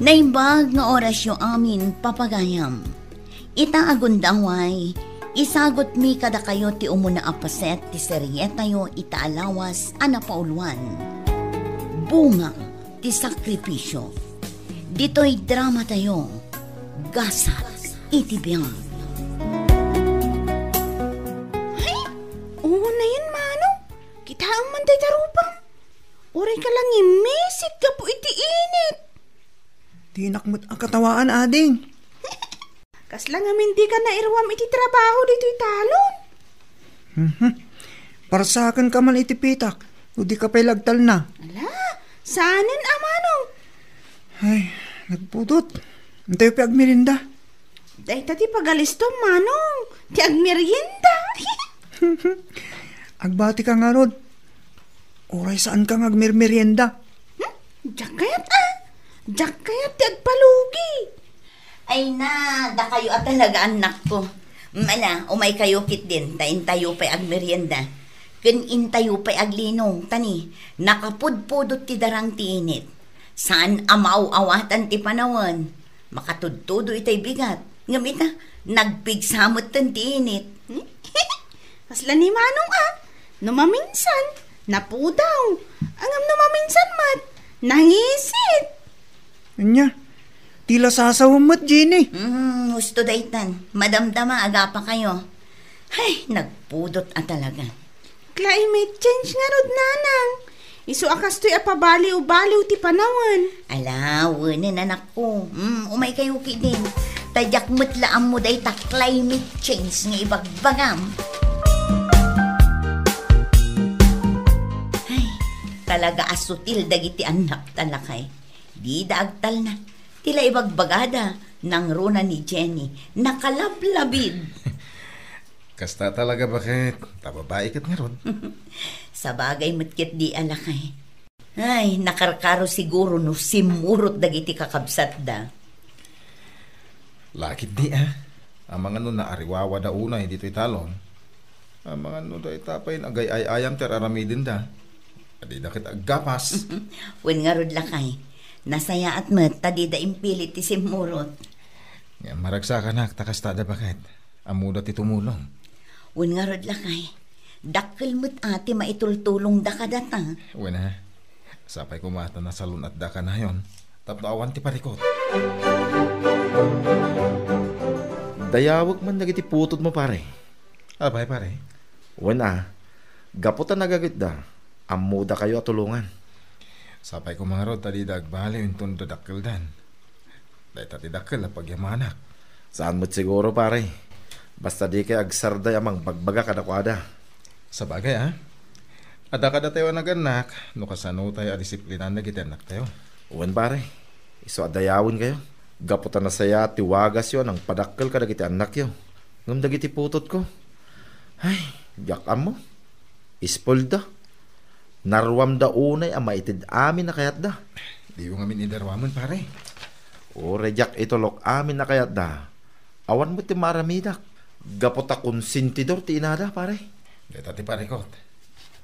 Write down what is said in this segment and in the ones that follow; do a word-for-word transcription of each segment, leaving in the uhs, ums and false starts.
Naimbag nga orasyo amin, papagayam. Ita a gundaway, isagutmi kadakayo ti umuna a paset ti serietayo ita a lawas a napauluan, Bunga ti Sakripisyo. Ditoy dramatayo, Gasat iti Biag. Ay, unayen, Manong. Kitaem man dayta rupam. Uray ka la ngimmisit gapu iti init. Dinak met a katawaan, ading. Kasla ngamin dika nairuam iti trabaho ditoy talon. Mhm. Parsaken ka man iti pitak, no di ka pay lagtalna. Ala, saanen a, Manong. Ay, nagpudot. Intayo pay agmerienda. Dayta ti pagalistom, Manong. Ti agmerienda. Agbati ka ngarud. Uray saan ka nga agmermerienda. Hmm? Diak kayat, ah. Diak kayat ti agpalugi. Ay na, dakayo a talaga, annakko. Mala, umaykayo ketdin, ta intayo pay agmerienda. Ken intayo pay aglinong, ta ni, nakapudpudot ti darang ti init. Saan a maaw-awatan ti panawen. Makatudtudo itay bigat. Ngem ita, nagpigsa metten ti init. Kasla ni Manong a, no maminsan, napudaw. Ngem no maminsan met, nangisit. Ania, ti la sasawem met, Jenny. Hmm, husto daytan. Madamdama, agapakayo. Ay, nagpudot a talaga. Climate change ngarud, Nanang. Isu a kastoy a pabaliw-baliw ti panawen. Ala, wenen, anakko. Mm, umaykayo ketdin. Ta diak met la ammo dayta climate change nga ibagbagam. Ay, talaga a sutil dagiti annak ta, lakay. Dida agtalna. Ti la ibagbagada, nangruna ni Jenny, nakalablabid. Kasta talaga, baket. Ta babai ket ngarud. Sabagay met ketdi a, lakay. Ay, nakarkaro siguro no simmurot dagiti kakabsatda. Lakit di, ah. Amangan no naariwawada unay ditoy talon. Amangan no dayta pay nagay-ay-ayam ti ar-aramidenda. Adida ket aggapas. Wen ngarud, lakay. Nasayaat met ta dida impilit ti simmurot. Nga maragsakanak ta kastada, baket. Ammoda ti tumulong. Wen ngarud, lakay. Dakkel met a ti maitultulongda kadata. Wen a. Sapay koma ta nasalun-atda kanayon tapno awan ti parikut. Dayawek man dagiti putotmo, pare. Apay, pare? Wen a, gapu ta nagagitda, ammodakayo a tulongan. Sapay koma ngarud ta dida agbaliw inton dadakkeldan. Dayta ti dakkel a pagyamanak. Saan met siguro, pare. Basta dikay agsarday a mangbagbaga kadakuada. Sabagay, a. Adda kadatayo a nagannak no kasanotayo a disiplinan dagiti annaktayo. Wen, pare. Isu a dayawenkayo. Gapu ta nasayaat ti wagasyo a nangpadakkel kadagiti annakyo. Ngem dagiti putotko, ay, diak ammo. Ispolda. Naruamda unay a maited amin a kayatda. Diyo ngamin idaruamen, pare. Uray diak itulok amin a kayatda, awan met ti maaramidak. Gapu ta konsentidor ti inada, pare. Dayta ti parikut.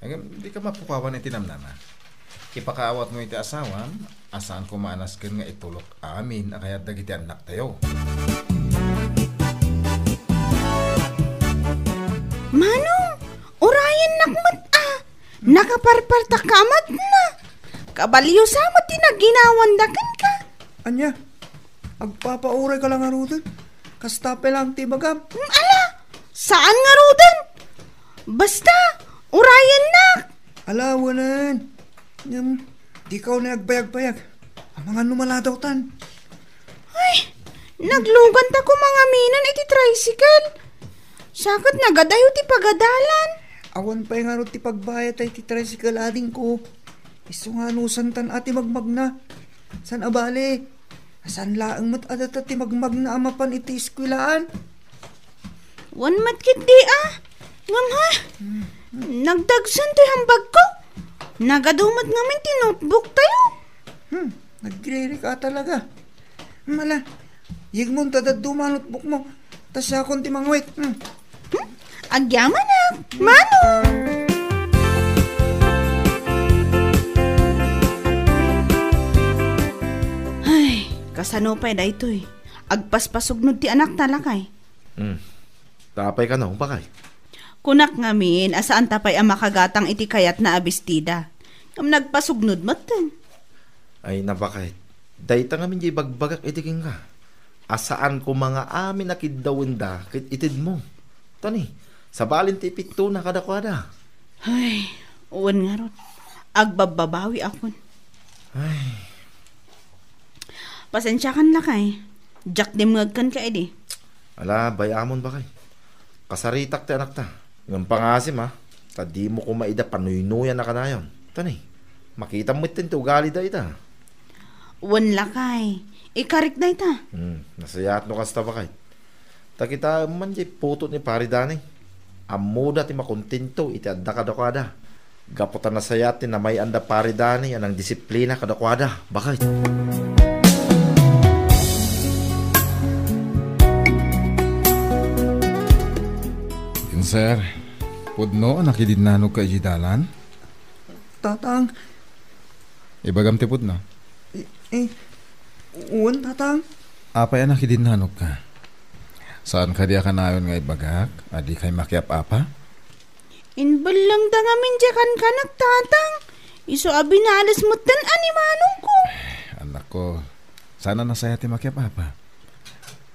Ngem, dika mapukawan iti namnama. Ipakaawatmo iti asawam a saan koma a nasken nga itulok amin a kayat dagiti annaktayo. Manong, urayennak met a. Nakaparpartak ka met na. Kabalio sa met ti naginawanda kenka. Ania? Agpapauray ka la ngaruden? Kasta pay laeng ti ibagam. Mm, ala, saan ngaruden? Basta, urayennak. Ala, wenen. Ngem, dika unay agbayagbayag. Amangan no maladawtan. Ay, nagluganta koma ngamin iti tricycle. Sa ket nagadayo ti pagadalan. Awan pay ngarud ti pagbayadta iti tricycle, adingko. Isu nga anusantan a ti magmagna. Saan a bale, saan laeng met a data ti magmagna a mapan iti eskuelaan. Wen met ketdi a. Ngem ha? Nagdagsen toy hambagko. Nagadu met ngamin ti notebooktayo. Hmm, nagririk a talaga. Mala, yegmon ta dadduma a notebookmo. Ta siakon ti mangwit. Hmm. Hmm? Agyamanak, Manong! Ay, Kasano pay daytoy? Agpaspasugnod ti anakta, lakay. Hmm. Ta apay kano, bakay? Kunak ngamin a saanta pay a makagatang iti kayatna a bestida. Ngem nagpasugnod metten. Ay, nabakay. Dayta ngamin diay ibagbagak iti kenka. A saan koma nga amin a kiddawenda ket itedmo. Tani, sabalin ti ipittona kadakuada. Ay, wen ngarud. Agbabbabawiakon. Ay. Pasensiakan, lakay. Diak dimngeg kenka idi. Ala, bay-amon, bakay. Kasaritak ti anakta. Ngem pangasim, a, ta dimo koma ida panuynuyan a kanayon. Tani, makitam metten ti ugalida ita. Wen, lakay. Ikarik dayta. Hmm, nasayaat no kasta, bakay. Ta kitaem man diay putot ni Pari Dani. Ammoda ti makontento iti adda kadakuada. Gapu ta nasayaat ti namay-anda Pari Dani a nangdisiplina kadakuada, bakay. Din, sir, pudno a nakidinnanogka iti dalan? Tatang. Ibagam ti pudno. Eh, eh, wen, Tatang. Apay a nakidinnanogka? Saan kadi a kanayon nga ibagak a dikay makiap-apa? Imbellengda ngamin diay kankanak, Tatang. Isu a binales metten a ni manongko. Anakko, saan a nasayaat ti makiap-apa?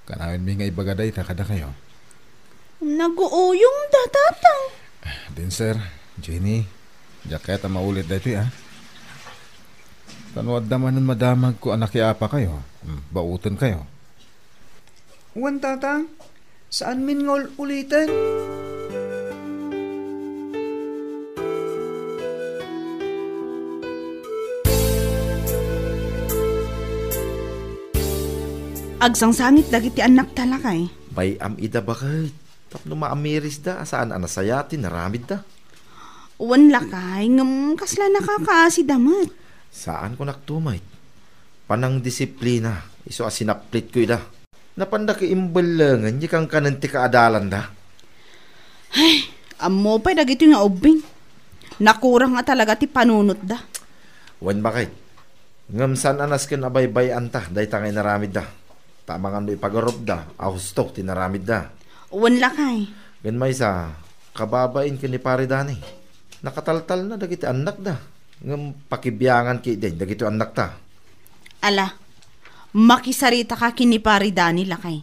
Kanayonmi nga ibaga dayta kadakayo. Naguuyongda, Tatang. Din, sir, Jenny, diak kayat a maulit daytoy, a. Ta no adda manen madamagko a nakiapakayo, hmm, baotenkayo. Wen, Tatang, saanmin nga ul-uliten. Agsangsangit dagiti annakta, lakay. Bay-am ida, baket. Tapno maamirisda a saan a nasayaat ti naramidda. Wen, lakay, ngem kasla nakakaasida met. Saan ko naktumay. Panangdisiplina, isu a sinaplitko ida. Napanda ket imbellengen diay kankanen ti kaadalanda. Ay, ammo pay dagitoy nga ubbing. Nakurang nga talaga ti panunotda. Wen, baket. Ngem saan a nasken a baybay-anta dayta nga inaramidda. Ta amangan no ipagarupda a husto ti naramidda. Wen, lakay. Ken maysa, kababain ken ni Pare Dani. Nakataltalna dagiti annakda. Ngem pakibiangan ketdin dagiti annakta. Ala, makisaritaka ken ni Pare Dani, lakay.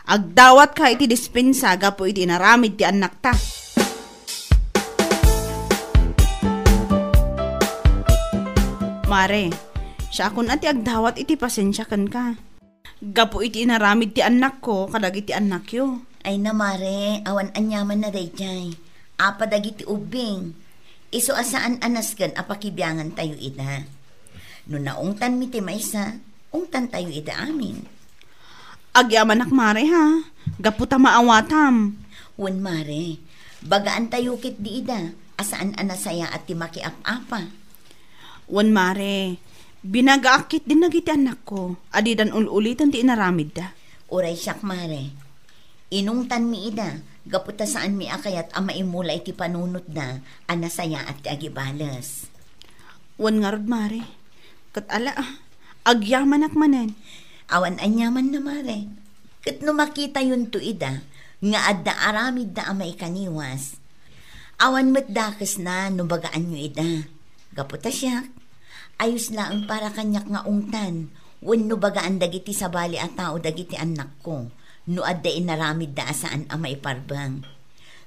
Agdawatka iti dispensa gapu iti inaramid ti annakta. Mare, siakon a ti agdawat iti pasensia kenka. Gapu iti inaramid ti annakko kadagiti annakyo. Ay na, Mare, awan aniamanna daydiay. Apa dagiti ubbing? Isu a saan a nasken a pakibiangantayo ida. No naungtanmi ti maysa, ungtantayo ida amin. Agyamanak, Mare, ha? Gapu ta maawatam. Wen, Mare. Bagaantayo ketdi ida a saan a nasayaat ti makiap-apa. Wen, Mare. Binagaak ketdin dagiti annakko a didan ul-uliten ti inaramidda. Uray siak, Mare. Inungtanmi ida gapu ta saanmi a kayat a maimula iti panunotda a nasayaat ti agibales. Wen ngarud, Mare. Ket ala, ah, agyamanak manen. Awan aniamanna, Mare. Ket no makitayonto ida nga adda aramidda a maikaniwas, awan met dakesna no bagaanyo ida. Gapu ta siak, ayos laeng para kaniak nga ungtan wenno bagaan dagiti sabali a tao dagiti annakko no adda inaramidda a saan a maiparbeng.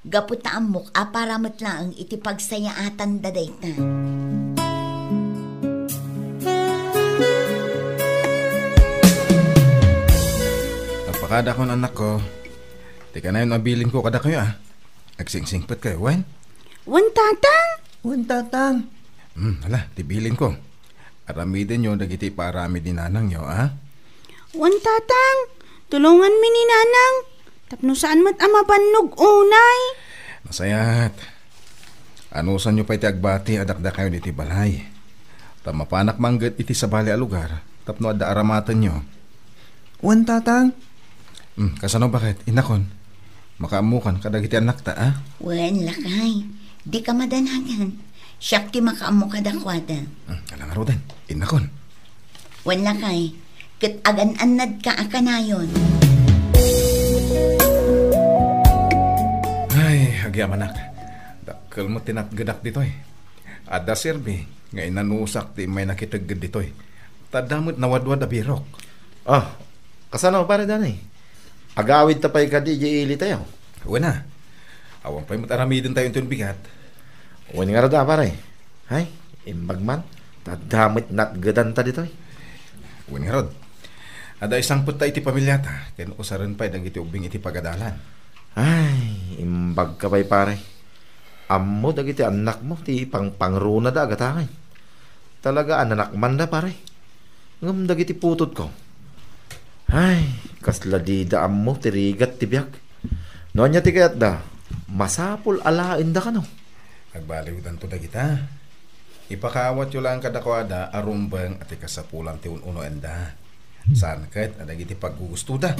Gapu ta ammok a para met laeng iti pagsayaatanda dayta. Agpakadakon, annakko. Ti kanayon a bilinko kadakayo, a. Agsingsingpetkayo, wen? Wen, Tatang. Wen, Tatang. Hmm, ala, ti bilinko. Aramidenyo dagiti ipaaramid ni nanangyo, a? Wen, Tatang, tulonganmi ni Nanang tapno saan met a mabannog unay. Nasayaat. Anusanyo pay ti agbati a dakdakayon iti balay. Ta mapanak mangted iti sabali a lugar tapno adda aramatenyo. Wen, Tatang. Hmm, kasano, baket, innakon? Makaammokan kadagiti annakta, a? Wen, lakay. Dika madanagan. Siak ti makaammo kadakuada. Hmm, ala ngaruden. Innakon. Wen, lakay. ket agan-annadka a kanayon. Ay, agyamanak. Dakkel met ti natgedak ditoy. Adda serbi nga inanusak ti immay nakitegged ditoy. Ta adda met nawadwad a birok. Ah, kasano, Pare Danny? Agawidta pay kadi idiay ilitayo? Wen a. Awan pay met aramidentayo inton bigat. Wen ngarud a, pare. Hay, imbag man. Ta adda met natgedanta ditoy. Wen ngarud. Adda isangpetta iti pamiliata, ken usaren pay dagiti ubbing iti pagadalan. Ay, imbagka pay, pare. Ammo dagiti annakmo ti pangpangronada a gatangay. Talaga a nanakmanda, pare. Ngem dagiti putotko, ay, kasla dida ammo ti rigat ti biag. No ania ti kayatda, masapul a laenda kano. Agbaliwdanto dagita. Ipakaawatyo laeng kadakuada a rumbeng a ti kasapulan ti un-unoenda. Saan ket a dagiti paggugustoda.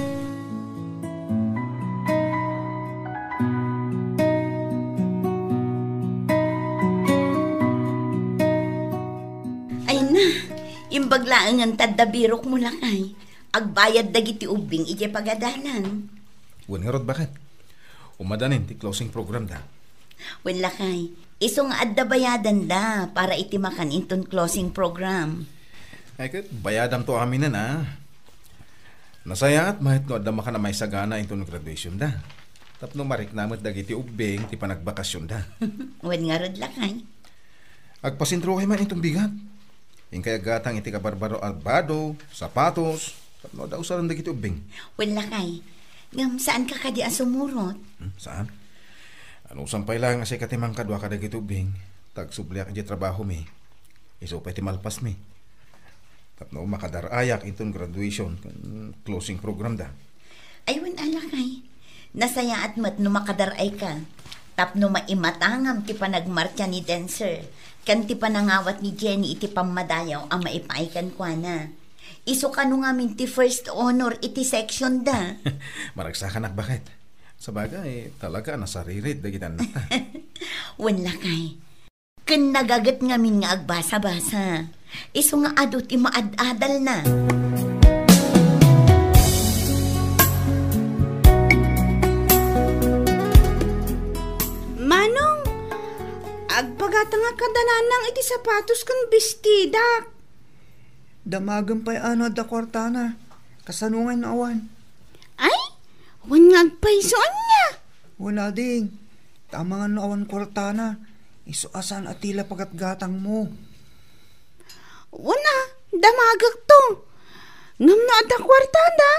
Ay na, imbag laengen ta adda birokmo, lakay. Agbayad dagiti ubbing idiay pagadalan. Wen ngarud, baket. Umadanin ti closing programda. Wen, lakay, isu nga adda bayadanda para iti makan inton closing program. Ay ket, bayadamto aminen, a. Nasayaat met no adda makan a maisagana inton graduationda. Tapno marikna met dagiti ubbing ti panagbakasionda. Wen ngarud, lakay. Agpasentrokay man inton bigat. Inkay aggatang iti kabarbaro a bado, sapatos, tapno adda usaren dagiti ubbing. Wen, lakay, ngem saanka kadi a sumurot? Hmm, saan? Anusam pay laeng a sika ti mangkadua kadagiti ubbing, ta agsubliak idiay trabahomi. Isu pay ti malpasmi. Tapno makadar-ayak inton graduation ken closing programda. Ay, wen a, lakay. Nasayaat met no makadar-ayka. Tapno maimatangam ti panagmartsa ni Denser ken ti panangawat ni Jenny iti pammadayaw a maipaay kenkuana. Isu kano ngamin ti first honor iti sectionda. Maragsakanak, baket. Sabagay, talaga a nasaririt dagiti annakta. Wen, lakay. Ken nagaget ngamin nga agbasa-basa. Isu nga adu ti maad-adalna. Manong, agpagatangak kada nanang iti sapatos ken bestidak. Damagem pay a no adda kuartana. Kasano ngay no awan? Ay, wen nga agpayso, ania? Wen a, ding. Tama nga no awan kuartana. Isu a saan a tila pagatgatangmo. Wen a, damagekto. Ngem no adda kuartada,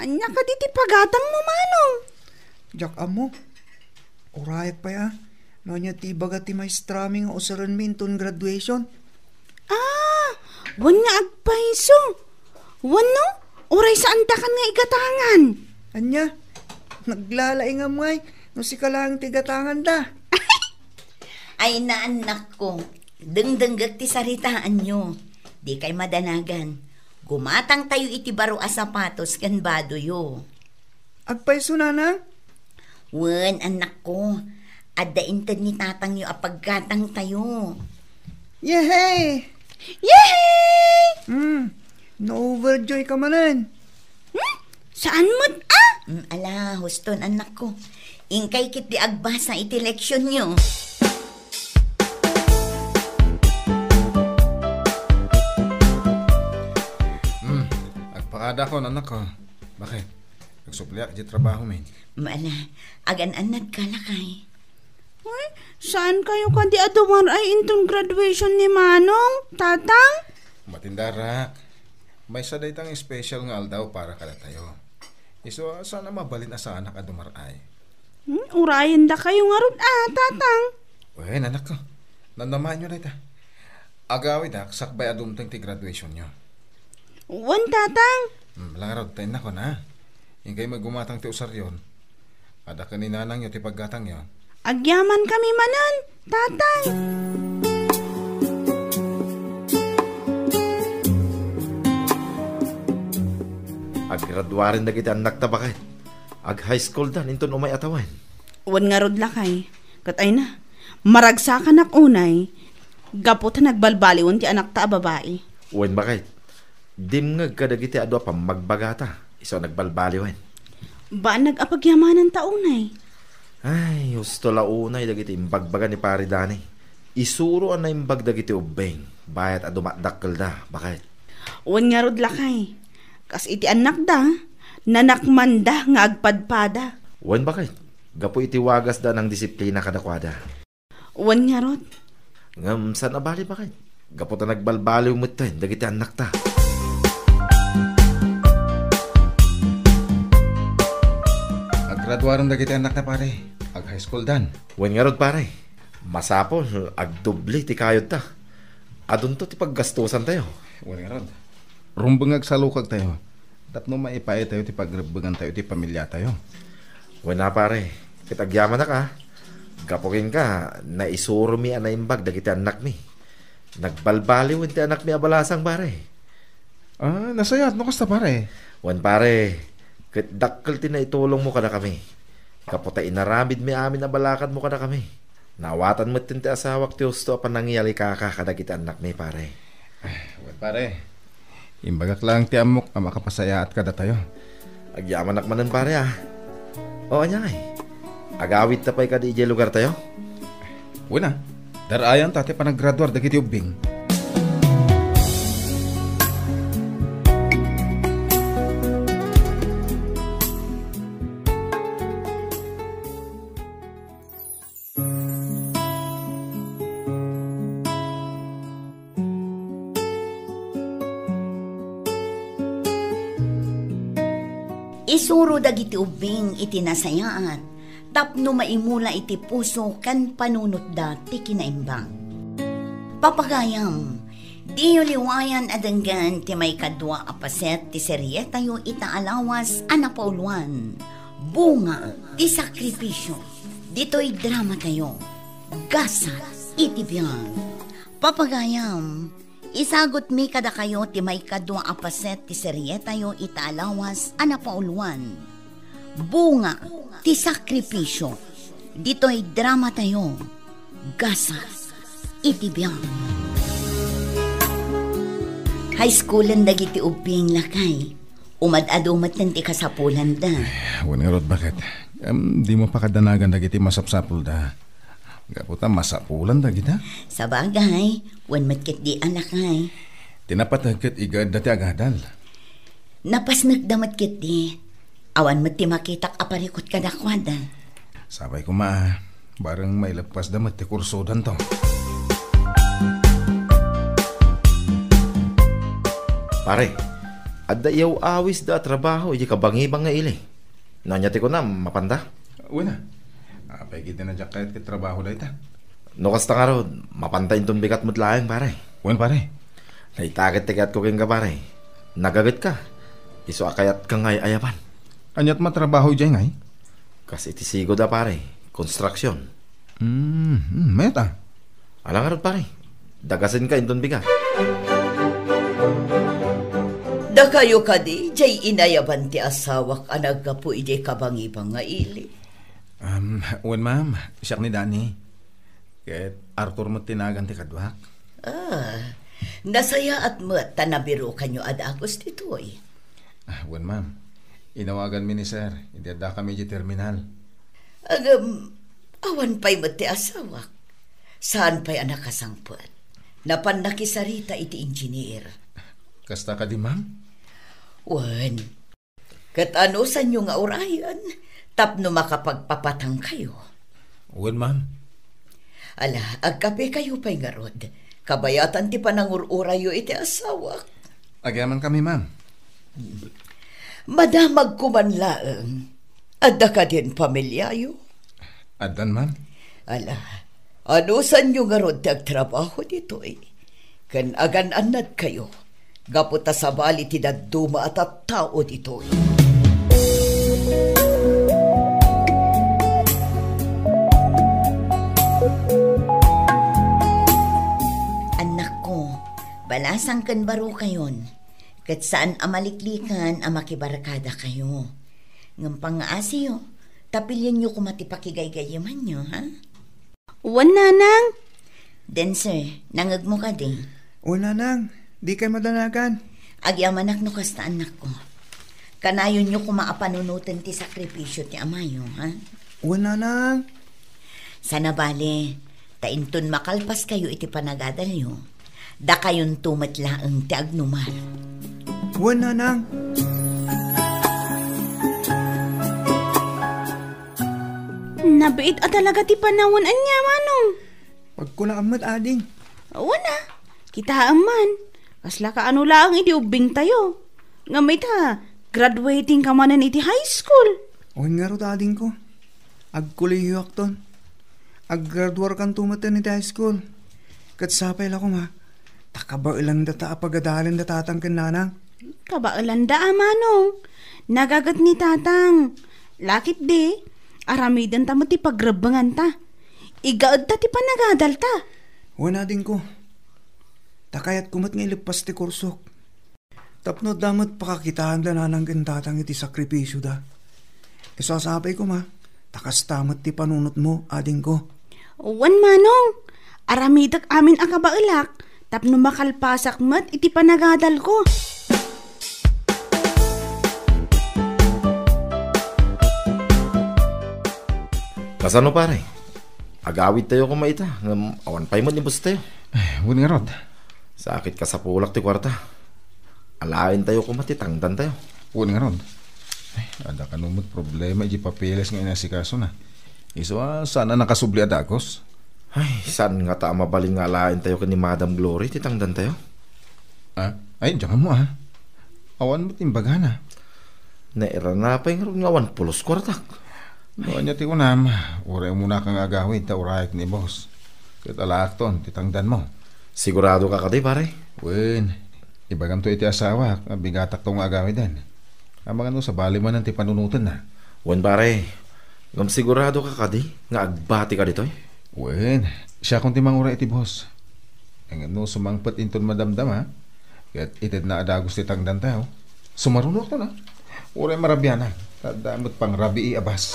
ania kadi ti pagatangmo, Manong? Diak ammo. Urayak pay a, no ania ti ibaga ti maestrami nga usarenmi inton graduation. Ah, wen nga agpayso. Wenno, uray saandakan nga igatangan. Ania? Naglalaingam ngay no sika laeng ti gatanganda. Ay, naannakko, dengdenggek ti saritaanyo. Dikay madanagan. Gumatangtayo iti baro a sapatos ken badoyo. Agpayso, nanang? Wen, annakko. Adda inted ni tatangyo a paggatangtayo. Yehey! Yehey! Hmm, na-overjoy ka manen. Hmm? Saan met a? Hmm, ala, huston, annakko. Inkay ketdi agbasa iti leksionyo. Hmm, agpakadakon, annakko. Baket? Agsubliak iti trabaho, men. Maala, agan-annadka, lakay. Ay, saan kayo kadi a dumar-ay inton graduation ni Manong, Tatang? Matindarak. Maysa dayta nga special nga aldaw para kadatayo. Isu a saan a mabalin a saanak a dumar-ay. Hmm, urayendakayo ngarud a, Tatang. Wen, annakko. Namnamaenyo dayta. Agawidak sakbay a dumteng ti graduationyo. Wen, Tatang. Hmm, ala ngarud, ta innakon, a. Inkay met gumatang ti usaryon. Adda ken ni nanangyo ti paggatangyo. Agyamankami manen, Tatang. Aggraduaren dagiti annakta, baket. Ag-high school dan inton umay a tawen. Wen ngarud, lakay. Ket ay na, maragsakanak unay, gapu ta nagbalbaliwen ti anakta a babai. Wen, baket. Dimngeg kadagiti adu a pammagbagata, isu a nagbalbaliwen. Bannag a pagyamananta unay. Ay, husto la unay dagiti imbagbaga ni Pare Dani. Isuro a naimbag dagiti ubbing, bayat a dumadakkelda, baket. Wen ngarud, lakay, kas iti annakda, nanakmanda nga agpadpada. Wen, baket, gapu iti wagasda a nangdisiplina kadakuada. Wen ngarud. Ngem saan a bali, baket, gapu ta nagbalbaliw metten dagiti annakta. Aggraduaren dagiti annakta, pare. Ag-high school dan. Wen ngarud, pare. Masapul, agdubli ti kayodta. Adunto ti paggastusantayo. Wen ngarud. Rumbeng nga agsalukagtayo tapno maipaaytayo ti pagrebbengantayo iti pamiliatayo. Wen a, pare, ket agyamanak a. Gapu kenka, naisuromi a naimbag dagiti annakmi. Nagbalbaliwen ti annakmi a balasang, pare. Ah, nasayaat no kasta, pare. Wen, pare, ket dakkel ti naitulongmo kadakami. Gapu ta inaramidmi amin a balakadmo kadakami. Naawatan metten ti asawak ti husto a panangiyalikaka kadagiti annakmi, pare. Wen, pare. Imbagak laeng ti ammok a makapasayaat kadatayo. Agyamanak manen, pare, a. O, ania ngay? Agawidta pay kadi idiay lugartayo? Wen a, dar-ayanta ti panaggraduar dagiti ubbing. Isuro dagiti ubbing iti nasayaat tapno maimula iti puso ken panunotda ti kinaimbag. Papagayam, diyo liwayan a denggen ti maikadua a paset ti serietayo ita a lawas a napauluan, Bunga ti Sakripisio. Ditoy dramatayo, Gasat iti Biag. Papagayam, isagutmi kadakayo ti maikadua a paset ti serietayo ita a lawas a napauluan, Bunga ti Sakripisio. Ditoy dramatayo, Gasat iti Biag. High schoolen dagiti ubbing, lakay. Umad-adu metten ti kasapulanda. Ay, wen ngarud, baket? Em, dimo pakadanagan dagiti masapsapulda. Gapu ta masapulan dagita. Sabagay, wen met ketdi a, lakay. Ti napateg ket igaedda ti agadal. Napasnekda met ketdi. Awan met ti makitak a parikut kadakuada. Sapay koma, bareng maileppasda met ti kursodanto. Pare, adda iyaw-awisda a trabaho idiay kabangibang nga ili. No ania ti kunam, mapanda? Wen a. Apay ketdi a diak kayat ket trabaho dayta? No kasta ngarud, mapanta inton bigat met laeng, pare. Wen, pare. Dayta ket ti kayatko kenka, pare. Nagagetka. Isu a kayatka nga ay-ayaban. Aniat matrabaho idiay ngay? Kas iti sigud a, pare. Konstruksion. Hmm, hmm, met a. Ala ngarud, pare. Dagasenka inton bigat. Dakayo kadi, diay inayaban ti asawak a naggapu idiay kabangibang nga ili? Um, wen, ma'am. Siak ni Danny. Ket Arthur met ti nagan ti kaduak. Ah, nasayaat met ta nabirukanyo a dagus ditoy. Ah, wen, ma'am. Inawaganmi ni Sir, idi addakami idiay terminal. Ngem, awan pay met ti asawak. Saan pay a nakasangpet? Napan nakisarita iti engineer. Kasta kadi, ma'am? Wen, ket anusanyo nga urayen tapno makapagpapatangkayo? Wen, ma'am. Ala, agkapekayo pay ngarud. Kabayatan ti panangur-urayyo iti asawak. Agyamankami, ma'am. Madamagko man laeng. Adda kadin pamiliayo? Addan, ma'am. Ala, anusanyo ngarud ti agtrabaho ditoy? Ken agan-annadkayo, gapu ta sabali ti dadduma a tattao ditoy. Annakko, balasang ken barukayon, ket saan a maliklikan a makibarkadakayo. Ngem pangngaasiyo, ta pilienyo koma ti pakigaygayimanyo, ha? Wen, nanang. Dancer, nangegmo kadi? O, nanang, dikay madanagan. Agyamanak no kasta, annakko. Kanayonyo koma a panunoten ti sakripisio ti amayo, ha? Wen, nanang. Saan a bale, ta inton makalpaskayo iti panagadalyo, dakayonto met laeng ti agnumar. Wen, nanang. Nabiit a talaga ti panawen, ania, Manong? Pagkunaam met, ading. Wen a, kitaem man. Kasla kaano laeng idi ubbingtayo. Ngem ita, graduating ka manen iti high school. Wen ngarud, adingko. Agkolehiyoakton. Aggraduarkanto metten iti high school. Ket sapay la koma, ta kabaelanda ta a pagadalen da tatang ken nanang. Kabaelanda a, Manong. Nagaget ni tatang. Lakit di, aramidenta met ti pagrebbenganta. Igaedta ti panagadalta. Wen, adingko. Ta kayatko met nga ileppas ti kursok. Tapno adda met pakakitaanda nanang ken tatang iti sakripisioda. Isu a sapay koma, ta kasta met ti panunotmo, adingko. Wen, Manong, aramidek amin a kabaelak tapno makalpasak met iti panagadalko. Kasano, pare? Agawidtayo koma ita, ngem awan pay met ni bosstayo. Ay, wen ngarud. Sakit kasapulak ti kuarta. Alaentayo koma ti tangdantayo. Wen ngarud. Ay, adda kano met problema iti papeles nga inasikasona. Isu a, saan a nakasubli a dagus? Ay, saan ngata a mabalin nga alaentayo ken ni Madam Glory ti tangdantayo? Ah, ay, diak ammo, ah. Awan met imbagana. Nairana pay ngarud nga awan pulos kuartak. No ania ti kunam, uray umunaka nga agawid ta urayek ni boss. Ket alaakton ti tangdanmo. Sigurado ka kadi, pare? Wen, ibagamto iti asawak nga bigatakto nga agawiden. Amangan no sabali manen ti panunotenna. Wen, pare. Ngem sigurado ka kadi nga agbati ka ditoy? Wen, siakon ti manguray iti boss. Ngem no sumangpet inton madamdama, ket itedna a dagus ti tangdantayo, sumarunoakon a. Uray marabianak, ta adda met pangrabii a bas.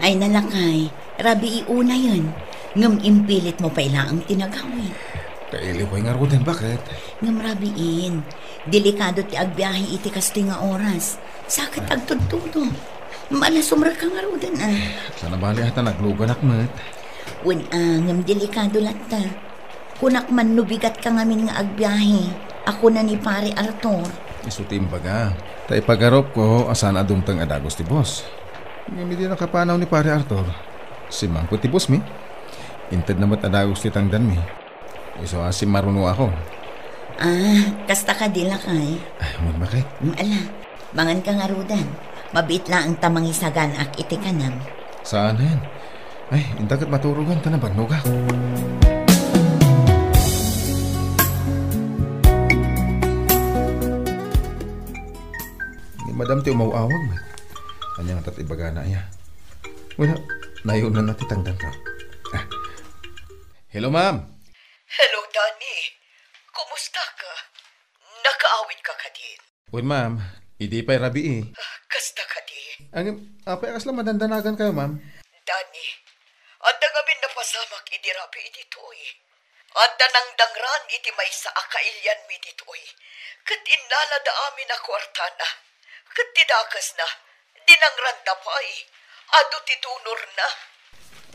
Ay, nalakay, rabii unayen, ngem impilitmo pay laeng ti nagawid. Kailiw pay ngaruden, baket? Ngem rabiin, delikado ti agbiahe iti kastoy nga oras. Sakit agtudtudo. Malasumrek ka ngaruden, a. Saan a bale a ta nagluganak met. Wen a, ngem delikado latta. Kunak man no bigat ka ngamin nga agbiahe, a kuna ni Pare Arthur. Isu ti imbaga. Ta ipagarupko a saan a dumteng a dagus ti boss. Ngem idi nakapanaw ni Pare Arthur, simmangpet ti bossmi. Intedna met a dagus ti tangdanmi. Isu a simmarunoakon. Ah, kasta kadi, lakay? Ay, wen, baket? Mm, ala, mangan ka ngaruden. Mabiit laeng ta mangisaganaak iti kanam. Saanen? Ay, inta ket maturogan ta nabannogak. Ni madam ti umaw-awag met. Ania ngata ti ibagana aya? Wala, nayunanna ti tangdanko. Ah. Hello, ma'am. Hello, Danny. Kumusta ka? Nakaawid ka kadin? Wen, ma'am. Idi pay rabii. Ah, kasta kadi? Ngem, apay a kasla madandanagan kayo, ma'am? Danny, adda ngamin napasamak idi rabii ditoy. Adda nangdangran iti maysa a kailianmi ditoy. Ket innalada amin a kuartana. Ket ti dakesna, dinangranda pay. Adu ti donorna.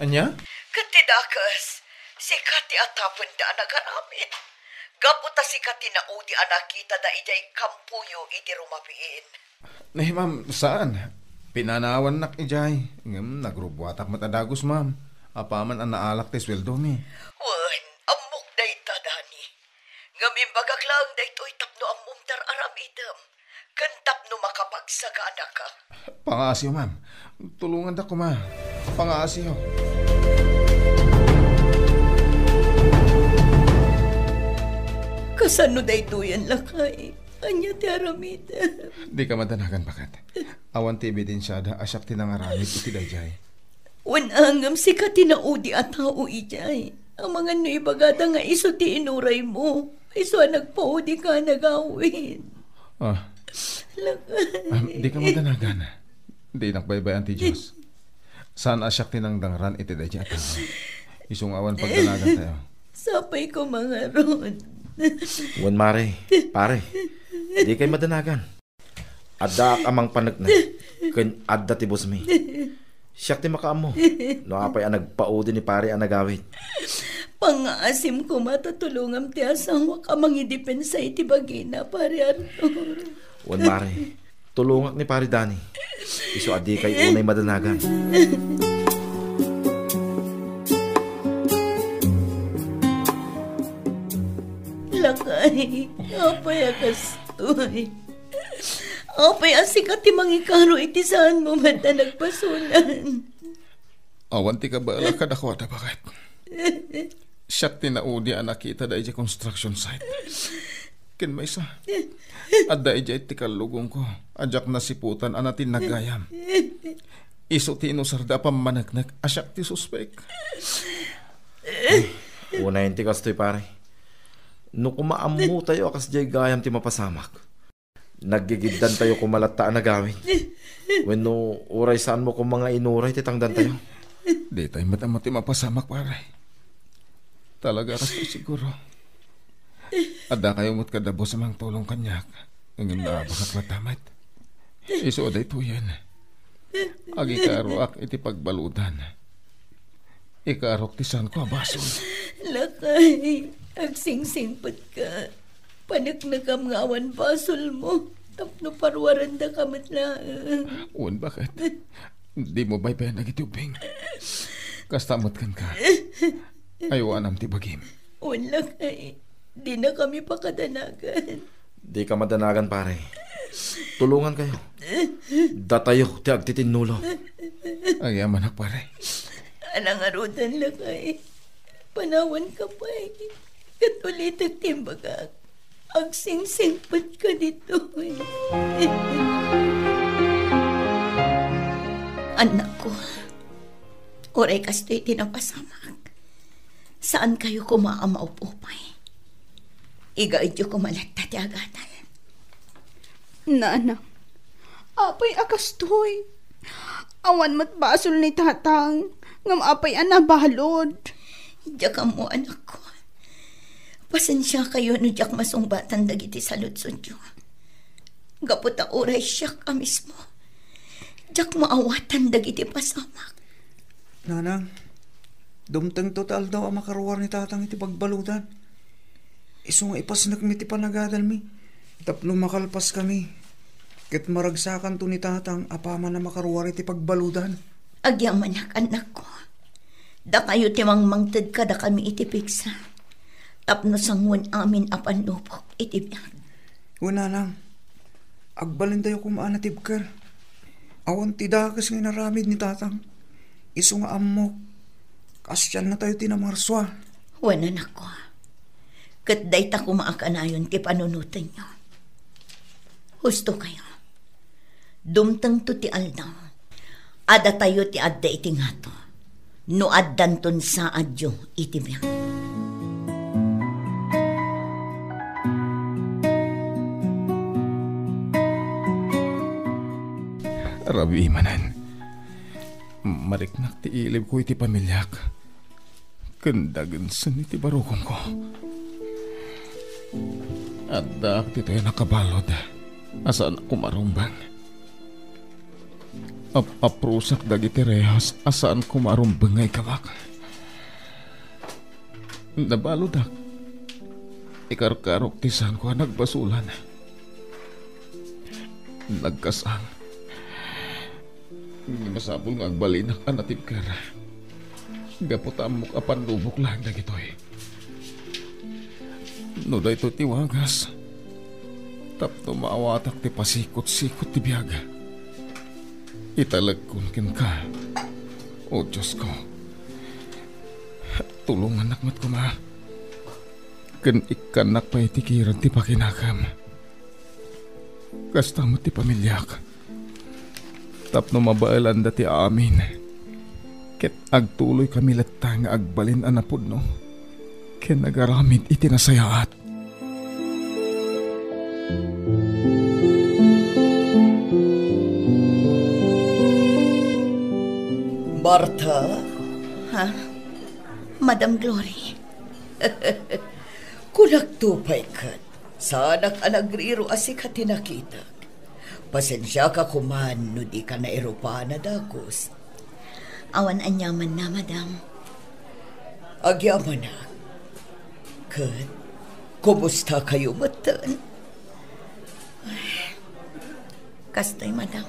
Ania? Ket ti dakes, sika ti atapenda a nagaramid. Gapu ta sika ti naudi a nakitada idiay kampoyo idi rumabiin. Nay, ma'am, saan? Pinanawannak idiay. Ngem nagrubuatak met a dagus, ma'am. Apaman a naalak ti sueldomi. Wen, ammok dayta, Danny. Ngem imbagak laeng daytoy tapno ammom ti ar-aramidem. Ken tapno makapagsaganaka. Pangaasiyo, ma'am. Tulongandak koma. Pangaasiyo. Kasano daytoyen, lakay? Ania ti aramidem? Dika madanagan, baket. Awan ti ebidensiada a siak ti nangaramid iti daydiay. Wen a, ngem sika ti naudi a tao idiay. Amangan no ibagada nga isu ti inuraymo. Isu a nagpaudi ka a nagawid. Ah. Lakay. Ah, dika madanagan. Dinak baybay-an ti Dios. Saan a siak ti nangdangran iti daydiay a tao. Isu nga awan pagdanagantayo. Sapay koma ngarud. Wen, mare, pare, dikay madanagan. Addaak a mangpaneknek ken adda ti busmi. Siak ti makaammo no apay a nagpaudi ni pare a nagawid. Pangngaasim koma ta tulongam ti asawak a mangidepensa iti bagina, Pare Arthur. Wen, mare, tulongak ni Pare Dani. Isu a dikay unay madanagan. Lakay, apay a kastoy? Apay a sika ti mangikaro iti saanmo met a nagbasolan? Awan ti kabaelak kadakuada, baket. Siak ti naudi a nakita daydiay construction site. Ken maysa, adda idiay ti kallugongko a diak nasiputan a natinnag gayam. Isu ti inusarda a pammaneknek a siak ti suspek. Unayen ti kastoy, pare. No koma ammotayo a kasdiay gayam ti mapasamak, naggigiddantayo koma latta a nagawid. Wenno uray saanmo koma nga inuray ti tangdantayo. Ditay met ammo ti mapasamak, pare. Talaga, kastoy siguro. Addakayo met kada boss a mangtulong kaniak. Ngem naabangat met. Isu a daytoyen. Agikaroak iti pagbaludan. Ikarok ti saanko a basol. Lakay, agsingsingpetka. Paneknekam nga awan basolmo tapno paruarendaka met laeng. Wen, baket? Dimo baybayan dagiti ubbing. Kasta met kenka. Ayawanam ti bagim. Wen, lakay. Dinakami pakadanagan. Dika madanagan, pare. Tulongankayo. Datayo ti agtitinnulo. Agyamanak, pare. Ala ngaruden, lakay. Panawanka pay. Ket ulitek ti imbagak. Agsingsingpetka ditoy. Annakko, uray kastoy ti napasamak, saankayo koma a maupupay. Igaedyo koma latta ti agadal. Nanang, apay a kastoy? Awan met basol ni tatang, ngem apay a nabalud? Diak ammo, anakko. Pasensiakayo no diak masungbatan dagiti saludsodyo. Gapu ta uray siak a mismo, diak maawatan dagiti pasamak. Nanang, dumtengto ti aldaw a makaruar ni tatang iti pagbaludan. Isu nga ipasnekmi ti panagadalmi tapno makalpaskami, ket maragsakanto ni tatang apaman a makaruar iti pagbaludan. Agyamanak, annakko. Dakayo ti mangmangted kadakami iti pigsa tapno sangoen amin a pannubok iti biag. Wen, nanang, agbalindayo koma a natibker. Awan ti dakes nga inaramid ni tatang. Isu nga ammok, kaasiannatayo ti namarsua. Wen, anakko, ket dayta koma a kanayon ti panunotenyo. Hustokayo. Dumtengto ti aldaw a datayo ti adda iti ngato no addanton saadyo iti biag. Rabii manen. Mariknak ti ilibko iti pamiliak ken dagensen iti barukongko. Addaak ditoy a nakabalud a saanko marumbeng. Ap-aprusak dagiti rehas a saanko marumbeng nga ikabak. Nabaludak. Ikarkarok ti saanko a nagbasolan. Nagkasang. Masapul nga agbalinak a natibker. Gapu ta ammok a pannubok laeng dagitoy. No daytoy ti wagas, tapno maawatak ti pasikot-sikot ti biag, italekon kenka, O Diosko. Tulongannak met koma, ken ikkannak pay iti kirad ti pakinakem. Kasta met ti pamiliak. Tapno mabaelanda ti amin, ket agtuloykami latta nga agbalin a napudno ken agaramid iti nasayaat. Martha? Ha? Madam Glory? Kunakto pay ket, saanak a nagriro a sika ti nakitak. Pasensiaka koman no dika nairupan a dagus. Awan aniamanna, madam. Agyamanak. Ket, kumustakayo metten? Kastoy, madam.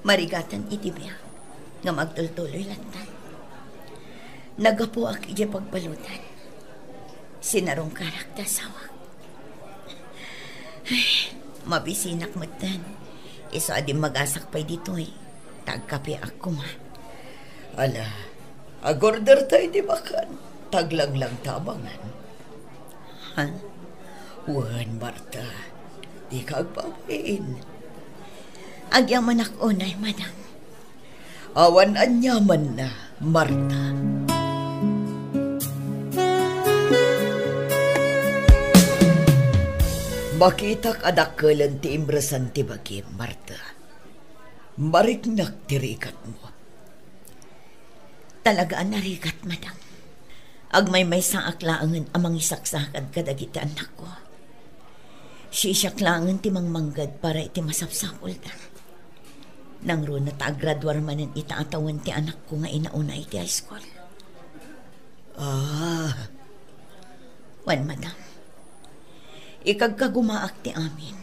Marigatan iti biag, ngem agtultuloy latta. Naggapuak idiay pagbaludan. Sinarungkarak ti asawak. Ay, mabisinak metten. Isu a dimmagasak pay ditoy, ta agkapeak koma. Ala, agorderta iti makan, ta aglanglang ta a mangan. Ha? Wen, Marta, dika agbabain. Agyamanak unay, madam. Awan aniamanna, Marta. Makitak a dakkelen ti imresan ti bagim, Marta. Mariknak ti rikatmo. Talaga a narigat, madam. Agmaymaysaak laengen a mangisaksakad kadagiti annakko. Siak laengen ti mangmangged para iti masapsapulda. Nangruna ta aggraduar manen ita a tawen ti anakko nga inauna iti high school. Ah. Wen, madam. Ikagkagumaak ti amin